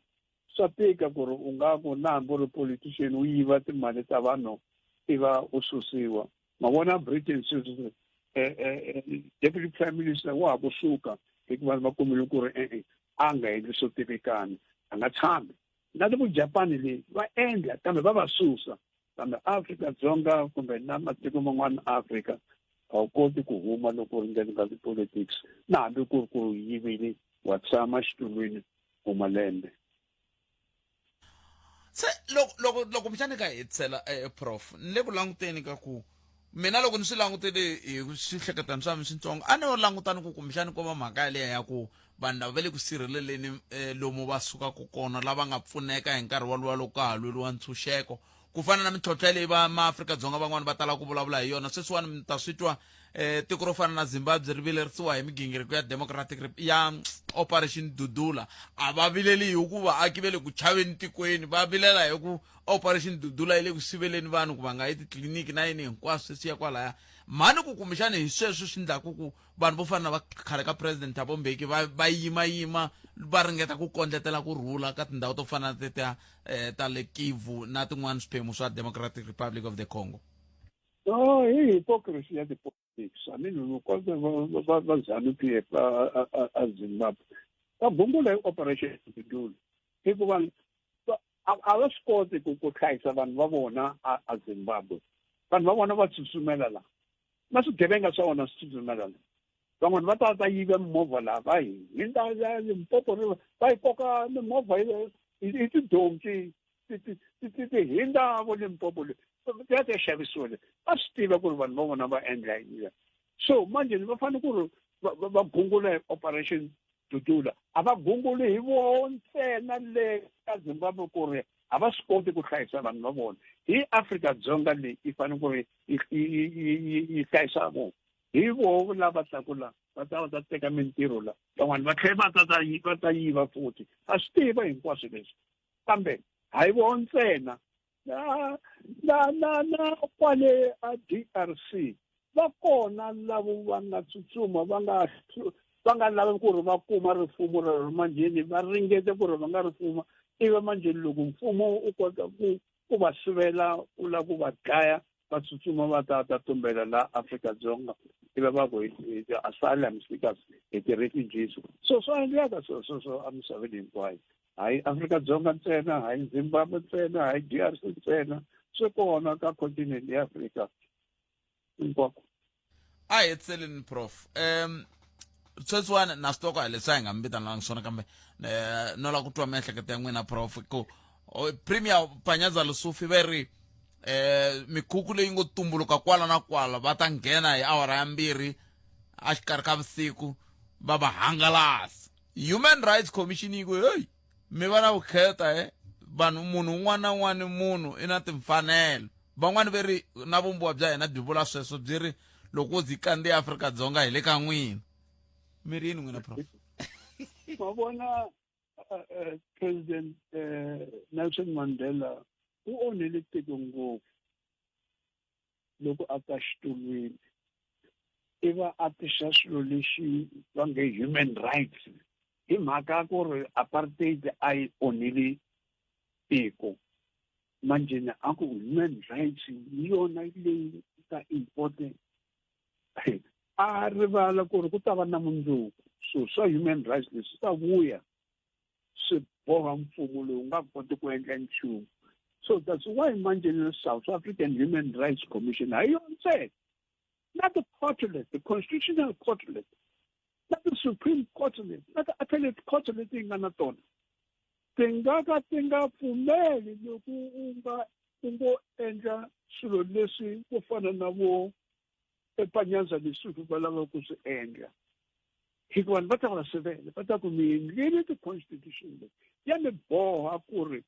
Swa tika ku ri u nga ku na hambi u ri politician u yiva timali ta vanhu iva u susiwa. Ma vona Britain sweswi eh, eh, eh, deputy prime minister wa ha ku suka hikuva va kumile ku ri e-e a nga endli swo tivikana a nga tshami na le vujapani leyi va endla kambe va va susa kambe Afrika-Dzonga kumbe na matiko man'wana Afrika a wu koti ku huma loko u ri ndzeni ka tipolitics na hambi ku ri ku yivile wa tshama xitulwini for malembe se loko loko loko kumbexani ka hetisela eh, prof ni le ku languteni ka ku mina loko ni swi langutele hi swihleketano swa mi switsongo a ni yo langutani ku kumbexani ko va mhaka yaleyo ya ku vanhu lava va le ku sirheleleni eh, lomu va sukaka kona lava nga pfuneka hi nkarhi walowa loko ka ha lweriwa ntshunxeko ku fana na mintlhontlho leyi va maAfrika-Dzonga van'wani va talaka ku vulavula hi yona sweswiwani mi ta swi twa eh, tiko ro fana na Zimbabwe ri vilerisiwa hi migingiriko ya Democratic ya Operation Dudula a va vileli hi ku vaaki va le ku chaveni tikweni va vilela hi ku Operation Dudula yi le ku siveleni vanhu ku va nga yi titliliniki na yini hinkwaswo sweswi ya kwalaya mhani ku kumbexani hi sweswo swi ndlaku ku vanhu vo fana na va khale ka president Thabo Mbeki va va yimayima va ringeta ku kondletela ku rhula ka tindhawu to fana na tetiya eh, ta le Kivu na tin'wana swiphemu swa Democratic Republic of the Congo No, hi hypocrisy ya ti-politics. I mean, loko va va ZANU PF a Zimbabwe va gungula hi operation Dudula hikuva a va swi koti ku ku hlayisa vanhu va vona a Zimbabwe. Vanhu va vona va tsutsumela la na swigevenga swa vona swi tsutsumela la van'wana va ta ta yiva mimovha laha va hi hindza Limpopo River va yi koka mimovha hi tidonki ti hindza vo Limpopo le ti ya ti ya xavisiwa le va swi tiva ku ri vanhu va vona va endla yini so manje va fanele ku ri va gungula hi operation Dudula a va gunguli hi voho ntsena le ka Zimbabwe ku ri a va swi koti ku hlayisa vanhu va vona hi Afrika-Dzonga leyi yi fanele ku ri yi hlayisa vona hi voho lava taku la va ta va ta teka mintirho la van'wana va tlhela va ta ta va ta yiva futhi ha swi tiva hinkwaswo leswi kambe hayi voho ntsena na na na na kwale a DRC va kona lavo va nga tsutsuma va nga va nga lavi ku ri va kuma rifumo rero manjheni va ringete ku ri va nga ri fuma ivi manjheni loko mfumo u kota ku ku va sivela u lava ku va dlaya va tsutsuma va ta ta tumbela la Afrika-Dzonga ivi va ku hi ti-asylum seekers hi ti-refugees so swa endleka swilo sweswo emisaveni hinkwayo hayi Afrika-Dzonga ntsena hayi Zimbabwe ntsena hayi DRC ntsena swi kona ka continent ya Afrika hinkwako a hi hetiseleni prof um sweswiwani na swi twa ku a leswi a hi nga mi vitanelanga swona kambe um no lava ku twa miehleketo ya n'wina prof ku premier Panyaza Lesufi ve ri eh mikhukhu leyi ngo tumbuluka kwala na kwala va ta nghena hi awara ya mbirhi a xikarhi ka vusiku va va hangalasa human rights commission yi ku heyi mi va na vukheta he vanhu munhu un'wana na un'wana munhu i na timfanelo van'wani ve ri na vumbiwa bya hina byi vula sweswo byi ri loko wo byi kandziya Afrika-Dzonga hi le ka n'wina mi ri yini n'wina prof ma vona eh, eh, president eh, Nelson Mandela u onhele tiko ngopfu loko a ta xitulwini i va a tisa swilo lexi va nge human rights hi mhaka ku ri apartheid a yi onhile tiko manjheni a ku human rights hi yona leyi ka important a rivala ku ri ku ta va na mundzuku so swa human rights leswi swi ta vuya swi boha mfumo lowu nga koti ku endla nchumu so that's why manje South African Human Rights Commission hayi yona ntsena na ti-court leti the constitutional court leti na ti-supreme court leti na ti-appellate court leti yi nga na tona ti nga ka ti nga pfumeli loko u nga u ngo endla swilo leswi ku fana na vo ePanyaza leswi va lava ku swi endla hikuva vanhu va ta va sivela va ta ku mi endlile ti-constitution leyi ya mi boha ku ri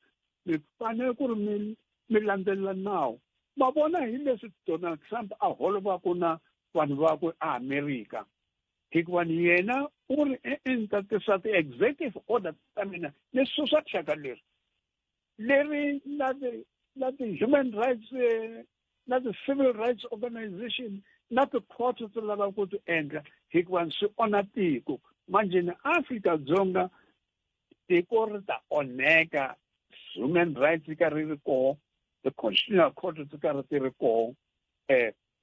mi fanele ku ri mi mi landzelela nawu ma vona hi leswi Donald Trump a holovaku na vanhu vakwe aAmerika hikuva ni yena u ri e-e ni ta tisa ti-executive order ta mina ni susa thyaka leri leri na ti na ti-human rights eh, na ti-civil rights organization na ti-court ti lava ku ti endla hikuva swi onha tiko manjheni Afrika-Dzonga Tiko ri ta onheka human rights yi karhi yi ri koho, the-constitutional court ti karhi ti ri koho,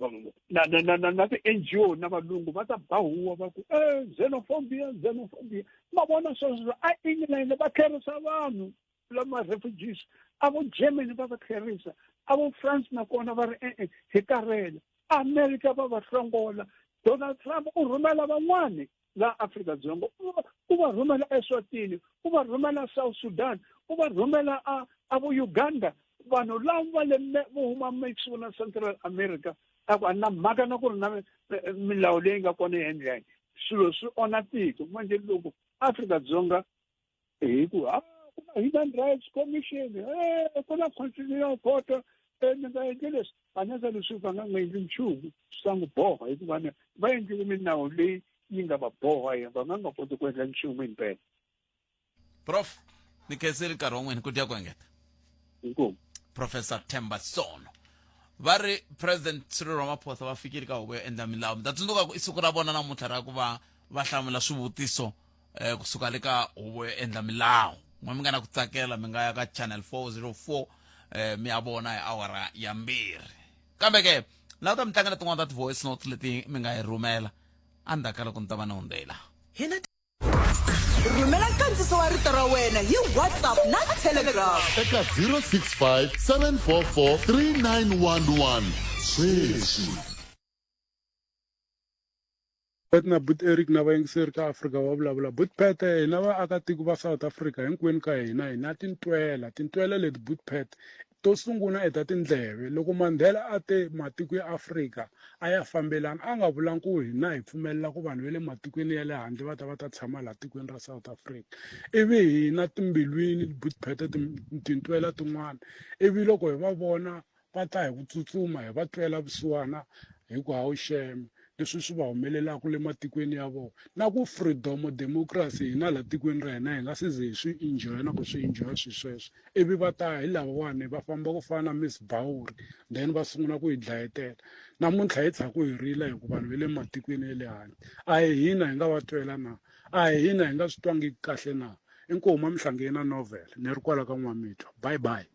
um na na na na na ti-N_G_O na valungu va ta ba huwa va ku e xenophobia, xenophobia. Ma vona sweswo a England va tlherisa vanhu lama refugees, a vo Germany va va tlherisa, a vo France nakona va ri e-e hi karhele, America va va hlongola. Donald Trump u rhumela van'wani laha Afrika-Dzonga, u va rhumela Eswatini, u va rhumela South Sudan, u va rhumela a a vo Uganda, vanhu lava va le vo huma Mexico na Central America. A ku a na mhaka na ku ri na milawu leyi nga kona yi endla swilo swi onha tiko. Manje loko Afrika-Dzonga hi ku a ku na Human Rights Commission, e ku na Constitutional Court, e mi nga endli leswi, anasa leswi va nga n'wi endli nchumu swi ta n'wi boha, hikuva va endlile milawu leyi yi nga va boha, yena va nga nga koti ku endla nchumu himpela. Prof, ni khensile nkarhi wa n'wina ku dya ku engeta. Inkomu. Professor Themba Sono. Va ri President Cyril Ramaphosa va fikile ka huvo yo endla milawu. Mi ta tsundzuka ku i siku ra vona namuntlha ra ku va va hlamula swivutiso eh, kusuka le ka huvo yo endla milawu. N'we mi nga na ku tsakela mi nga ya ka channel 404 eh, mi ya vona hi awara ya 2. Kambe ke la ta mi tlangela tin'wana ta ti-voice note leti mi nga yi rhumela endzhaku ka loko ni ta va ni hundzela. Hina Rhumela nkandziso wa rito ra wena hi WhatsApp na Telegram. Eka 065 744 3911 sweswi. Pat na But Eric na vayingiseri ka Afrika va vulavula. But Pat, hina vaakatiko va South Africa hinkwenu ka hina hi na tintwela. Tintwela leti But Pat to sunguna i ta tindleve. Loko Mandela a te matiko ya Afrika a ya fambelani a nga vulangi ku hina hi pfumelela ku vanhu va le matikweni ya le handle va ta va ta tshama laha tikweni ra South Africa. Ivi hina timbilwini But Pat tintwela tin'wana ivi loko hi va vona va ta hi ku tsutsuma hi va twela vusiwana hi ku hawu shame leswi swi va humelelaka le matikweni ya vona na ku freedom democracy hina la tikweni ra hina hi nga se ze hi swi enjoya na ku swi enjoya swi sweswo ivi va ta hi lavawani va famba ku fana na Miss Bawuri then va sungula ku hi dlayetela namuntlha hi tshaku hi rila hi ku vanhu va le matikweni ya le handle a hi hina hi nga va twela na a hi hina hi nga swi twangiki kahle na inkomu emihlangeni na novel ni ri kwala ka N'wamitwa bye bye.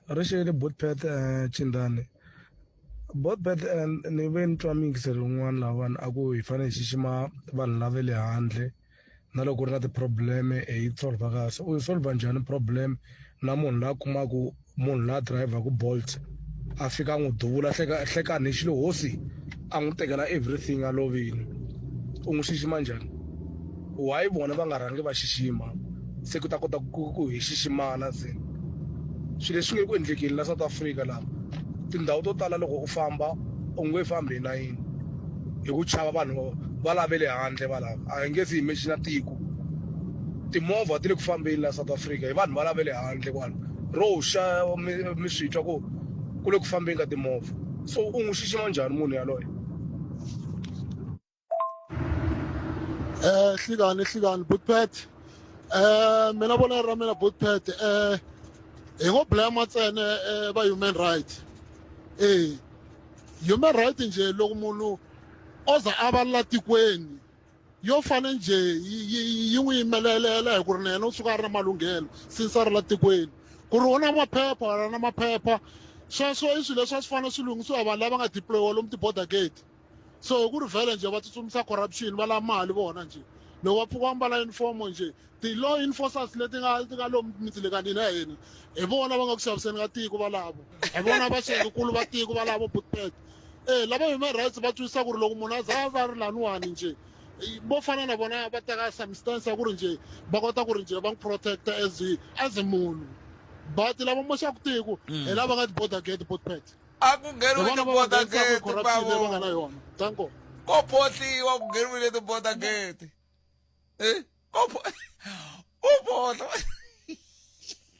Ri xele Botpet Chindani Botpet ni ve ni twa muyingiseri un'wana lahawani a ku hi fanele hi xixima vanhu lava le handle na loko ku ri na ti-problem hi yi solver kahle u yi solver njhani problem na munhu loyi a kumaku munhu loyi a dirayivhaku Bolt a fika a n'wi duvula hleka hlekani hi xilo hosi a n'wi tekela everything a lovile u n'wi xixima njhani why vona va nga rhangi va xixima se ku ta kota ku ku hi xiximana se swilo leswi nge ku endlekeni la South Africa laha tindhawu to tala loko u famba u nge fambi hi nayini hi ku chava vanhu va lave le handle va lava a hi nge se imagine tiko timovha ti le ku fambeni la South Africa hi vanhu va lave le handle kwala ro xa mi mi swi twa ku ku le ku fambeni ka timovha so u n'wi xixima njhani munhu yaloye. Eh hlikani hlikani Bootpet eh mina vona ra mina Bootpet eh hi ngo blame ntsena eh, va human right eh human right nje loko munhu o za a va la tikweni yo fane nje yi n'wi yimelelela hi ku ri na yena u suka a ri na malunghelo since a ri la tikweni ku ri u na maphepha a na maphepha sweswo i swilo leswi a swi fanele swi lunghisiwa hi vanhu lava nga deployiwa lomu ti-border gate so hi ku ri vhele njhe va tsutsumisa corruption va lava mali vona njhe loko va pfuka va mbala uniform njhe ti-law enforcers leti nga ti nga lomu mindzilekanini ya hina hi vona va nga ku xaviseni ka tiko valavo hi vona vaxengikulu va tiko valavo butpet e lava human rights va twisisa ku ri loko munhu a za a va ri laniwani njhe vo fana na vona va teka some stance ya ku ri njhe va kota ku ri njhe va n'wi protecta as as munhu but lava moxaka tiko hi lava nga ti-border gate botpet a ku ngheniwi Hi vona va va ti-border nghenisaka gate corruption leyi va nga bavo na yona danko ko phohliwa ku ngheniwile ti-border gate eh ko pho u phohla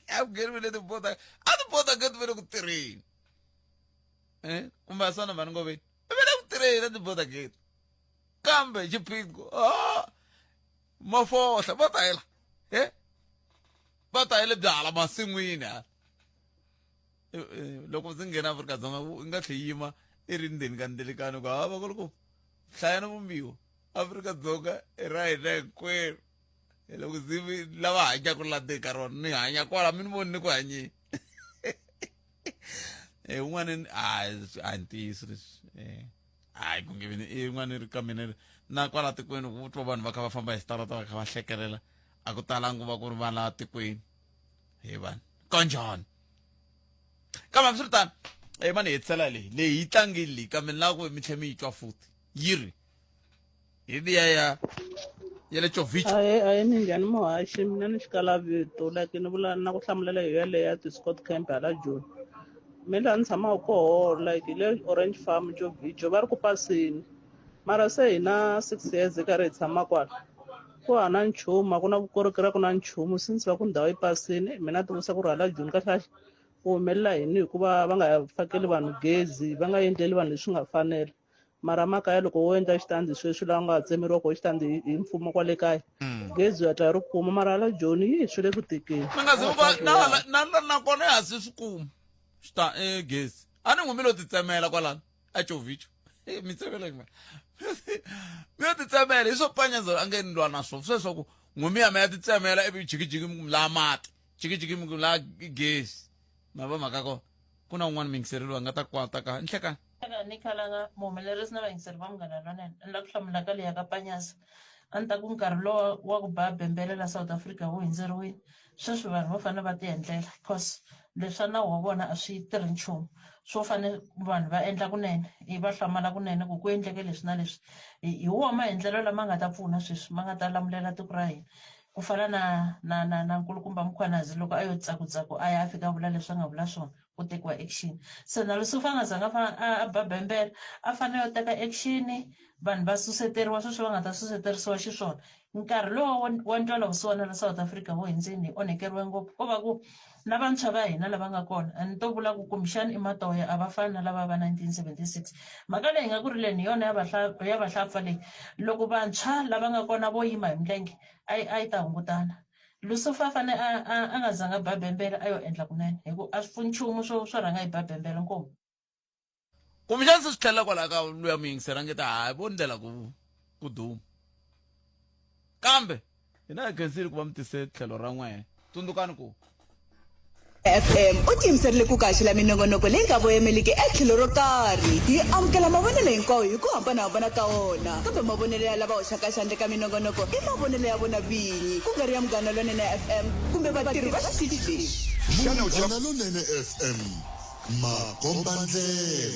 a ku ngheniwile ti-border a ti-border gate ve le ku tirheni eh kumbe a swana mhani ngoveni ve le ku tirheni a ti-border gate kambe xiphiqo ah mafohla va ta hela eh va ta hela byala masin'wini hala Eh, eh, loko ndzi nghena Afrika-Dzonga u nga tlhe yima i ri ndzeni ka ndzilikano ku hava ku ri ku hlayana vumbiwa Afrika-Dzonga i ra hina hinkwerhu. Loko zivi lava hanyaka la ndzeni ka rona ni hanya kwala mi ni voni ni ku hanyeni. Eh un'wana a a ntiyiso leswi. Eh hayi ku nge vi ni un'wana ri ka mina na kwala tikweni ku twa vanhu va kha va famba hi switarata va kha va hlekelela a ku talangi va ku ri va laha tikweni he vanhu kanjhani kambe hambiswiritano e mani hetisela leyi leyi yi tlangile leyi kambe ni lava ku mi tlhe mi yi twa futhi yi ri hi liya ya ya le Jovic Ahe ahe minjhani muhaxi mina ni xikala vito like ni vula na ku hlamulela hi yaleyo ya ti-Scott Camp hala Joni mi laha ni tshamaka koho like hi le Orange Farm Jovico va ri ku pasini mara se hi na 6 years hi karhi hi tshama kwala ku hava na nchumu a ku na vukorhokeri a ku na nchumu since va ku ndhawu yi pasini mina ti vutisa ku ri hala Joni kahlekahle ku humelela yini hikuva va nga fakeli vanhu gezi va nga endleli vanhu leswi nga fanela mara makaya loko wo endla xitandi sweswi laha u nga tsemeriwa koho xitandi hi hi mfumo kwale kaya gezi u hatla yi ri kuma mara hala joni yi swi le ku tikeni mi nga zi va na hala- na na nakona ya ha se swi kuma xita e gezi a ni n'wi mi lo titsemela kwalano a chovicho mi tsemela yini mi yo titsemela hi swo panyazelo a nge ni lwa na swona sweswo ku n'wi mi ya mi ya titsemela ivi jikijiki mi ku mi lava mati jikijiki mi ku mi lava gezi ma va mhaka kona ku na un'wana muyingiseri loyi a nga ta kwata ka nhlekani Ni khalanga muhumelerisi na vayingiseri va Munghana Lonene ni lava ku hlamula ka leya ka Panyasa a ni ta ku nkarhi lowa wa ku ba bembele la South Africa wu hundzeriwile sweswi vanhu vo fanele va ti endlela cause leswa nawu wa vona a swi tirhi nchumu swo fane vanhu va endla kunene i va hlamala kunene ku ku endleke leswi na leswi hi wona maendlelo lama nga ta pfuna sweswi ma nga ta lamulela tiko ra hina ku fana na na na na nkulukumba Mkhwanazi loko a yo tsakutsaku a ya a fika a vula leswi a nga vula swona ku tekiwa action se na Lusufa a nga zanga a ba bembela a fanele yo teka action vanhu va suseteriwa sweswi va nga ta suseterisiwa xiswona nkarhi lowa wa ntwela vusiwana la South Africa wu hundzini hi onhekeriwe ngopfu ko va ku na vantshwa va hina lava nga kona a ni to vula ku kumbexani i matoya a va fani na lava va 1976 mhaka leyi nga ku rileni hi yona ya ya vahlapfa leyi loko vantshwa lava nga kona vo yima hi milenge a yi a yi ta hungutana Lusufa a fane a a a nga zanga ba bembele a yo endla kunene hi ku a swi pfuni nchumu swo swo rhanga hi ba bembele nkomu. Kumbexana se swi tlhelela kwalaho ka luya muyingiseri a nge ta hayi vo ndlela ku ku duma kambe hina hi khensile ku va mi tise tlhelo ra n'wehe tsundzukani ku FM u tiyimiserile ku kaxela minongonoko leyi nga voyemeliki etlhelo ro karhi. Hi amukela mavonelo hinkwawo hi ku hambanahambana ka wona, kambe mavonelo ya lava hoxaka xandla eka minongonoko i mavonelo ya vona vinyi, ku nga ri ya Munghana Lonene FM kumbe vatirhi va xitichi lexi. Munghana Lonene FM, makombandlela.